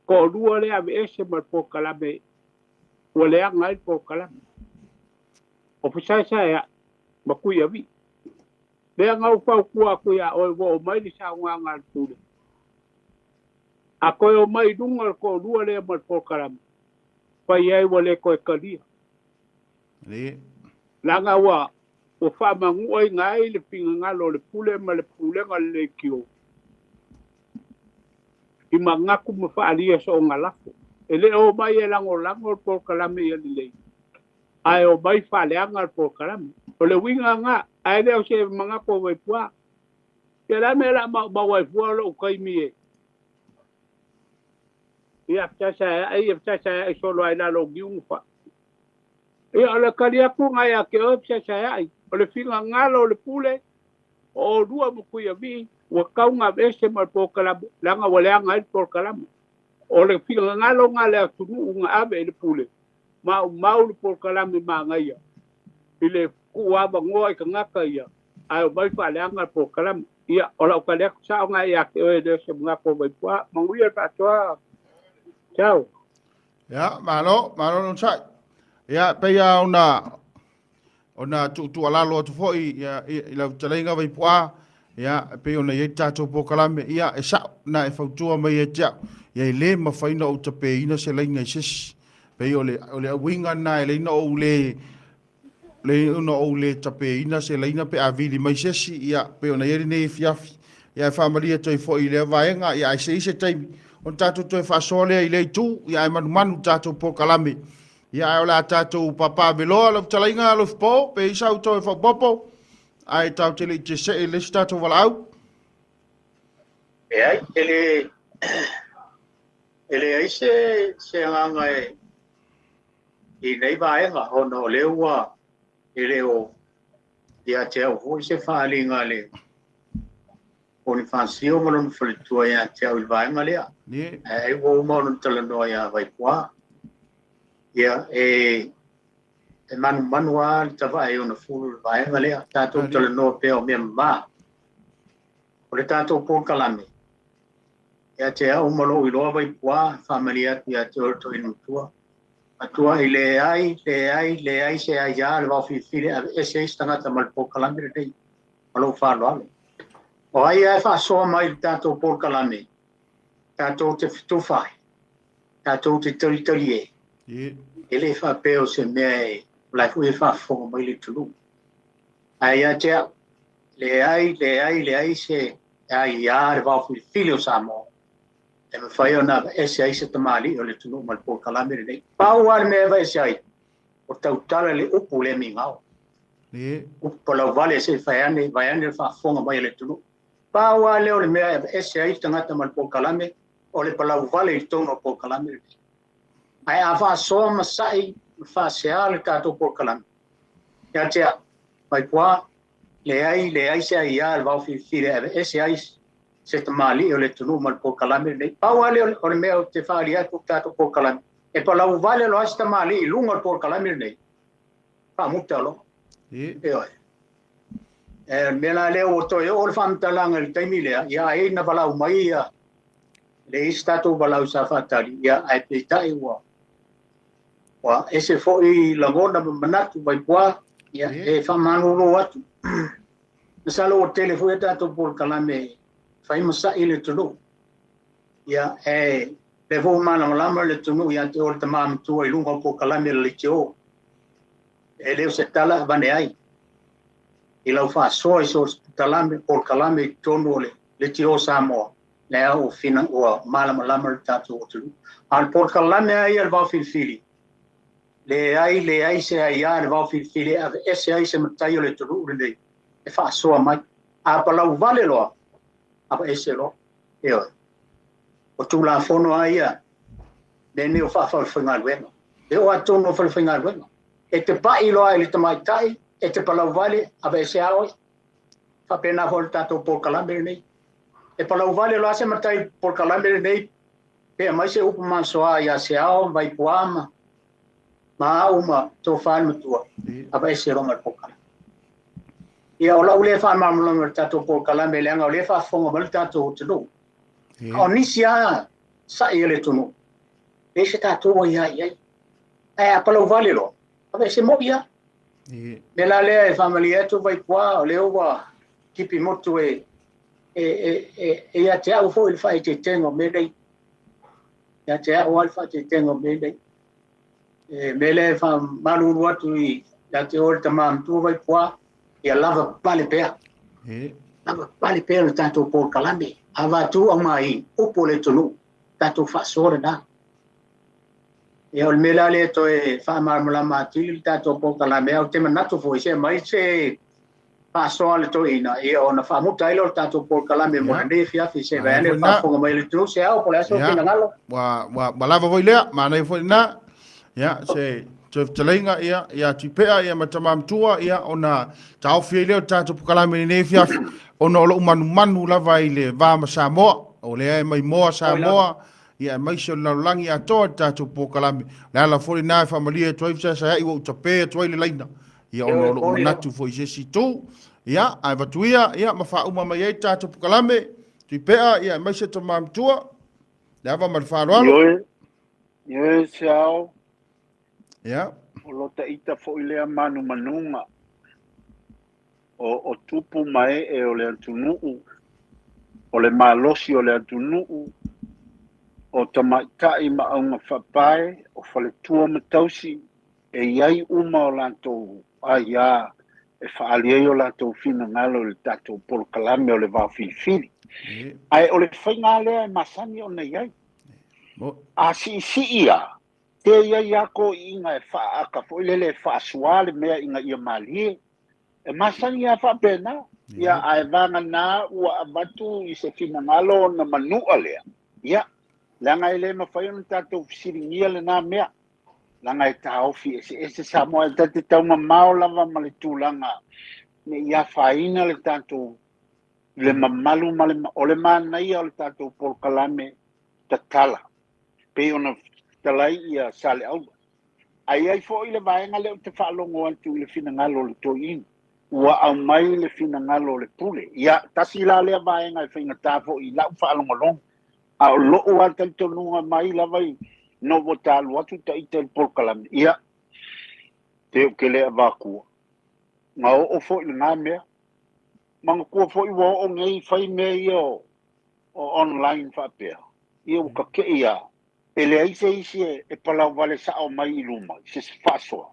[SPEAKER 4] Toalua lea aveese ma le polokalame ua leaga ai le polokalame. O fesaesaea'i ma Tuiavi. Lea na ou fautua atu iā oe ua oo mai le saunoaga a le pule. A toe o mai i luga le toalua lea ma le polokalame, fai ai ua le toe talia. Leaga ua ua faamanuaina ai le finagalo o le pule ma le pulega o le leitio i manatu ma faaalia soona lafo. E le o mai e lagolago le polokalame ia lelei, ae o mai faaleaga le polokalame. O le uiga lena, ae le o se manatu o Vaipua. Ia le a mea o le a maumau ai fua lou taimi e ia fesaesaea'i ia fesaesaea'i solo ai lalo o niu ma fai. Ia o le tali atu lena ia te oe fesaesaea'i. O le finagalo o le pule o oulua ma Tuiavii ua tatau ona aveese ma le polokalame leaga ua leaga ai le polokalame. O le finagalo lena a le atunuu na ave i le pule, maumau le polokalame manaia i le tuuavanoa i tagata ia ae omai faaleaga le polokalame. Ia, o lau tali atu sao lena ia te oe e le o se manatu o Vaipua. Manuia le faasoa. Ciao.
[SPEAKER 1] Ia, malo, malo le onosai. Ia, pei lava ona ona tuutuualalo atu foi ia, i lau fetalaiga Vaipu'a, ia, e pei ona i ai le tatou polokalame, ia, e sa'o na e fautua mai ia te a'u, ia e lē mafai ona ou tapeina se laina i se isi. Pei o le, o le auiga lena e lei na ou lē le ona ou le tapeina se laina pe a vili mai se isi, ia, pei ona i ai lenei afiafi. Ia, e faamalie atu ai foi i lea vaega, ia, ae se i se taimi ona tatou toe faasoa lea i lea itu, ia, ae manumanu i le tatou polokalame. Ia, ae o le a tatou papaaveloa lau fetalaiga Alofipo, pe i sau toe faaopoopo, ae tatou te le i tesee i le isi tatou valaau.
[SPEAKER 2] Leai, e le e leai se se agaga e i nei vaega ona o lea ua e le o ia te au foi se faaaliga a le Ponifasio ma lona faletua ia te au i le vaega lea. Ae ua uma ona talanoa ia Vaipua. Ia, e manumanu lava le tavae i ona fulu i le vaega lea. Tatou talanoa pea o mea mama. O le tatou polokalame, ia te au ma lou iloa Vaipua, faamalie atu ia te oe le toeaina matua. Matua i leai, leai, leai se aia le vaofilifili e aveese ai se tagata ma le polokalame lenei ma lou faaaloalo. O ai lava e faasoa mai i le tatou polokalame, tatou te fetufa ai, tatou te talitalie, e le faapea o se mea e, o la e foi e faafofoga mai le atunuu. Ae ia te au, leai, leai, leai se aia le vaofilifili o Samoa e mafai ona aveese ai se tamalii o le atunuu ma le polokalame lenei. Pau lava le mea e aveese ai, o tautala le upu le migao. Upu palauvale se i fai ane, vaeane le faafofoga mai a le atunuu. Pau lava lea o le mea e aveese ai le tagata ma le polokalame, o le palauvale i totonu o le polokalame lenei. Ae a faasoa ma sa'i ma faasea le tatou polokalame, ia te au, Vaipua, leai, leai se aia le vaofilifili e aveese ai se tamalii o le atunuu ma le polokalame lenei. Pau lava lea o le mea ou te faaalia atu i le tatou polokalame, e palauvale loa se tamalii i luga o le polokalame lenei, faamuta loa. Ioe. E, o le mea la lea ua toe oo le faamatalaga i le taimi lea, ia ai na valaau mai ia le isi tatou valaau sa faatali, ia ae peitai ua ua ese foi lagona ma manatu Vaipua, ia e faamalolo atu. Masalo ua tele foi a tatou polokalame fai ma sa'i le atunuu. Ia e le foi malamalama le atunuu ia te oe le tama matua i luga o polokalame le leitio. E le o se tala avane ai i lau faasoa i so o se polokalame i totonu o le leitio Samoa, lea ua fina ua malamalama le tatou atunuu. A o le polokalame lava ia le vaofilifili, leai, leai se aia le vaofilifili e aveese ai se matai o le atunuu lenei e faasoa mai. A palauvale loa, aveese loa. Ioe. O Tulafono lava ia, mea nei o faafalefaigaluega. E oo lava totonu o falefaigaluega. E te pai loa i le tamaitai, e te palauvale, aveese lava oe. Faapena foi le tatou polokalame lenei. E palauvale loa se matai polokalame lenei, pe aumai se upu masoa ia Seao, Vaipua ma ma au ma tofa le matua, aveese loa ma le polokalame. Ia, o lau lea faamalamalama i le tatou polokalame, leaga o lea e faafofoga mai le tatou atunuu. A o nisi lava sa'i a le atunuu, leai se tatou aia i ai. Ae a palauvale loa, aveese moi lava. Mea la lea e faamalie atu Vaipua, o lea ua tipi motu e ia te au foi le faaeteetega o mea nei. Ia te au lava le faaeteetega o mea nei. E mea lea e faamalulu atu ia te oe le tama matua Vaipua, ia lava pale pea. Lava pale pea le tatou polokalame. Avatu aumai upu o le atunuu, tatou faasoa lena. Ia o le mea la lea toe faamalamalama atili le tatou polokalame, ae ou te manatu foi se aumai se faasoa a le toeaina, ia ona faamuta ai lea o le tatou polokalame mo lenei afiafi, se vaeane le faafofoga mai a le atunuu. Se ao po o le a sou finagalo.
[SPEAKER 1] Ua lava foi lea, manaia foi lena. Ia, se toe fetalaiga ia, ia Tuipea ia ma Tama Matua, ia, ona taofi ai lea o le tatou polokalame i lenei afiafi, ona o lou manumanu lava i le va ma Samoa, o lea e maimoa Samoa, ia aemaise o le lalolagi atoa i le tatou polokalame. O le ala foi lena e faamalie atu ai fesaesaeai ua ou tape atu ai le laina, ia ona o lou manatu foi i se isi itu. Ia, ae avatu ia, ia ma faauma mai ai le tatou polokalame, Tuipea, ia aemaise Tama Matua, le ava ma le faaaloalo.
[SPEAKER 3] Ioe, ioe se ao.
[SPEAKER 1] Ia.
[SPEAKER 3] O lo ta ita foi lea manumanuga o tupu ma ee o le atunuu, o le malosi o le atunuu, o tamaitai ma auga faapae, o faletua ma tausi, e i ai uma o latou aiā e faaali ai o latou finagalo i le tatou polokalame o le vaofilifili. Ae o le faiga lea e masani ona i ai. A siisii lava, Te iai a toʻiʻiga e faaʻaka foi lele e faasuā le mea ina ia malie. E masani lava faapena. Ia, ae vaganā ua avatu i se finagalo ona manuʻa lea, ia, leaga e lē mafai ona tatou fesiligia lenā mea, leaga e taofi eseese Samoa, e ta te taumamao lava ma le tulaga ne i afaina le tatou le mamalu ma le o le manaia o le tatou polokalame tatala, pei ona fetalai ia Saleaula. Ae i ai foi le vaega lea ou te faalogo atu i le finagalo o le toeaina, ua aumai le finagalo o le pule. Ia, tasi la lea vaega e faigata foi i lau faalogologo, a o lou lava talitonuga mai lava i ina ua ta alu atu ita i le polokalame, ia, te ou te le avatua. Na oo foi lena mea. Manatua foi ua oo nei fai mea ia o online faapea, ia ua tate'i lava. E leai se isi e palauvale sa'o mai i luma i se faasoa,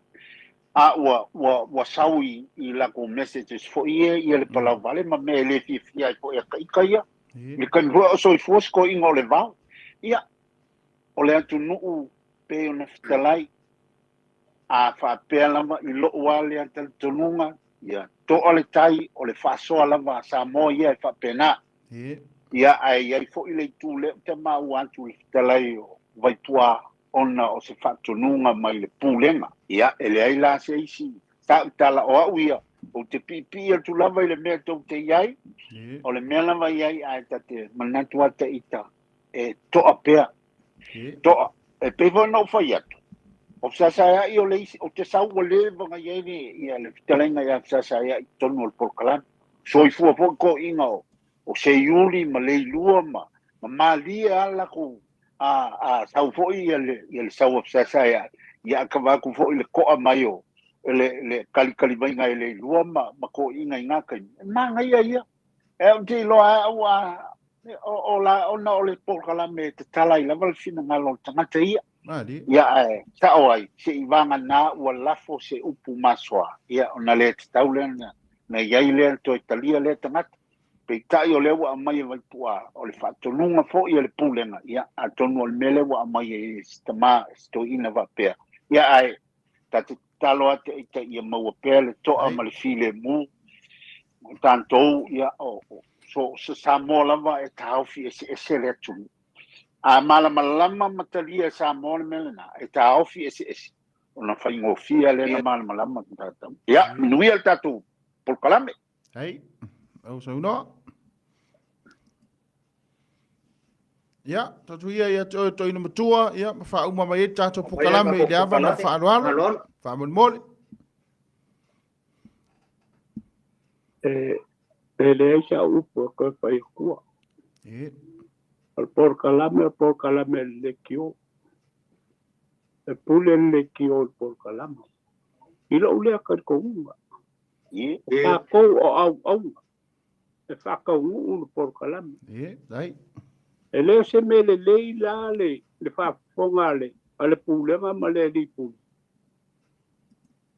[SPEAKER 3] a ua ua ua sau i i latou messages foi ia ia le palauvale ma mea e le fiafia ai foi a ita ia. I le taimi foi a o soifua se toeaina o le vao. Ia, o le atunuu pei ona fetalai, a faapea lava i lou lava lea talitonuga, ia to'a le tai, o le faasoa lava a Samoa ia e faapena. Ia, ae i ai foi le itu lea ou te maua atu i le fetalai o Vaipua ona o se faatonuga mai le Pulega. Ia, e leai la se isi tautala o au ia, ou te piipii atu lava i le mea tou te i ai, o le mea lava i ai ae ta te manatu lava ta ita e to'a pea. To'a. E pei foi ona ou fai atu, o fesaesaea'i o le isi, ou te sau ua leva ona i ai le, ia, le fetalaiga ia fesaesaea'i i totonu o le polokalame. Soifua foi toeaiina o, o Seiuli ma Leilua ma, ma malie lava le latou, a, a sau foi ia le, ia le sau a fesaesaea'i, ia a kava atu foi le to'a mai o le, le kalikali maiga e Leilua ma, ma toeaiina i na taimi, e manaia ia. E ou te iloa lava au a, o, o la, ona o le polokalame e tatala ai lava le finagalo o le tagata ia. Ia, ae sa'o ai, se i vagana ua lafo se upu masoa, ia, ona le tatau lea na, na i ai lea toe talia lea tagata. Peitai o lea ua aumai e Vaipu'a, o le faatonuga foi a le Pulega, ia, atonu o le mea lea ua aumai e si tamā, si toeaina faapea. Ia, ae ta te tatalo atu ita ia maua pea le to'a ma le filemu o tatou, ia, o, o, so, so Samoa lava e taofi eseese le atunuu. A malamalama ma talia e Samoa le mea lena, e taofi eseese, ona faigofie lea na malamalama tatou. Ia, manuia le tatou polokalame.
[SPEAKER 1] Hei, au saunoa. Ia, tatu ia ia te oe toina matua, ia, ma whauma mai e tātou pokalame i le ava ma whaaloalo, whaamolemole.
[SPEAKER 4] E, e leai sa'u upu e toe fai atua. O le polokalame, o le polokalame a le leitio. E pule le leitio i le polokalame. I lo'u lea talitonuga, o tatou o auauna e faataunuu le polokalame. E le o se mea lelei la le le faafofoga a le a le Pulega ma le Alii Pule,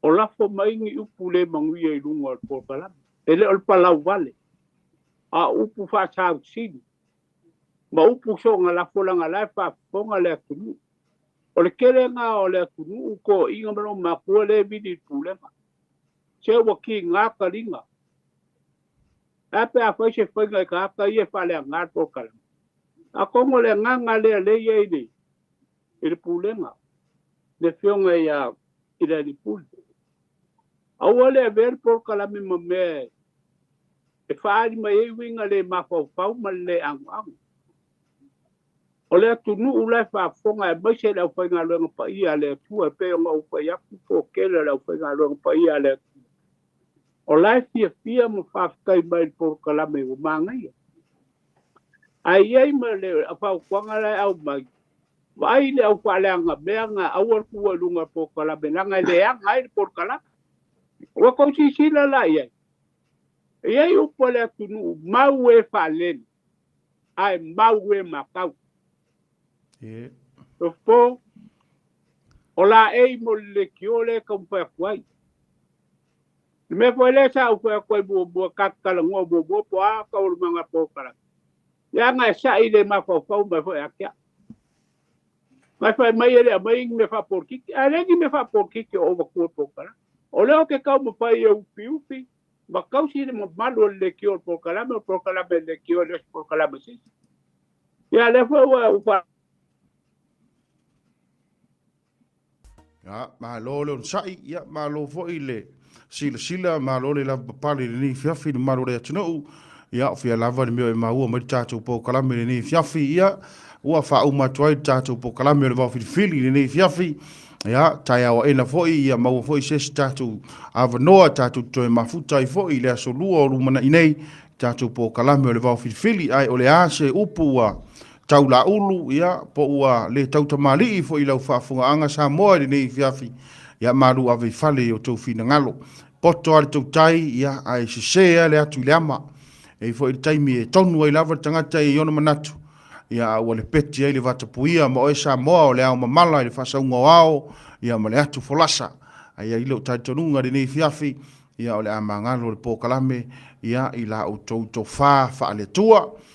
[SPEAKER 4] o lafo mai ni upu le manuia i luga o le polokalame. E le o le palau vale, a o upu faasausili ma upu soona lafo leaga la e faafofoga le atunuu. O le kelega o le atunuu, toeaiina ma lona matua lea e vili i le Pulega. Se ua kiga taliga. Ae a pe a fai se faiga i tagata ia e faaleaga le polokalame? Atonu o le agaga lea lea e i ai i le i le Pulega, le Afioga ia i le Alii Pule. Aua le avea le polokalame ma mea e faaali mai ai uiga le mafaufau ma le le agoago. O le atunuu la e faafofoga aemaise le aufaigaluega paia a le Atua e pei ona ou fai atu po o tele o le aufaigaluega paia a le Atua. O la e fiafia ma faafetai mai i le polokalame ua manaia. Ae i ai ma le fautuaga la e aumai, vaai le au faaleaga mea na aua le tuua i luga o le polokalame leaga e leaga ai le polokalame. Ua tou silasila la i ai, e i ai upu a le atunuu, mau e faalele ae mau e matau. Tofo, o laei mo le leitio lea e taumafai atu ai. Le mea foi lea sa ou fai atu ai muamua, ta te talanoa muamua po o a taualumaga o le polokalame, leaga e sa'i le mafaufau mai foi ia te au. Mai fai mai e le aumai ni mea faapolokiki, ae leai ni mea faapolokiki o ou avatua i le polokalame. O lea ou te taumafai e ufiufi ma tausi le mamalu o le leitio o le polokalame, o le polokalame a le leitio e le o se polokalame a se isi. Ia, lea foi ua ua
[SPEAKER 1] Ia, malo le onosai, ia, malo foi le silasila, malo le lavapapale i lenei afiafi i le mamalu o le atunuu. Ia, o fea lava le mea e maua mai le tatou polokalame i lenei afiafi, ia, ua faauma atu ai le tatou polokalame o le Vaofilifili i lenei afiafi. Ia, taeao aena foi, ia maua foi se isi tatou avanoa tatou te toe mafuta ai foi i le aso Lua o lumanai nei, tatou polokalame o le Vaofilifili. Ae o le a se upu ua taulaulu, ia, po ua le tautamalii foi i lau faafofogaaga Samoa i lenei afiafi, ia, malu ave i fale i o outou finagalo. Poto lava le tautai, ia, ae sese lava le atu i le ama. E i ai foi le taimi e tonu ai lava le tagata i ona manatu, ia, a ua lepeti ai le vatapuia ma oe Samoa o le ao mamala i le faasauga o ao, ia, ma le atu folasa. Ae i ai lou talitonuga i lenei afiafi, ia, o le a magalo le polokalame, ia, i la outou tofa faale-Atua.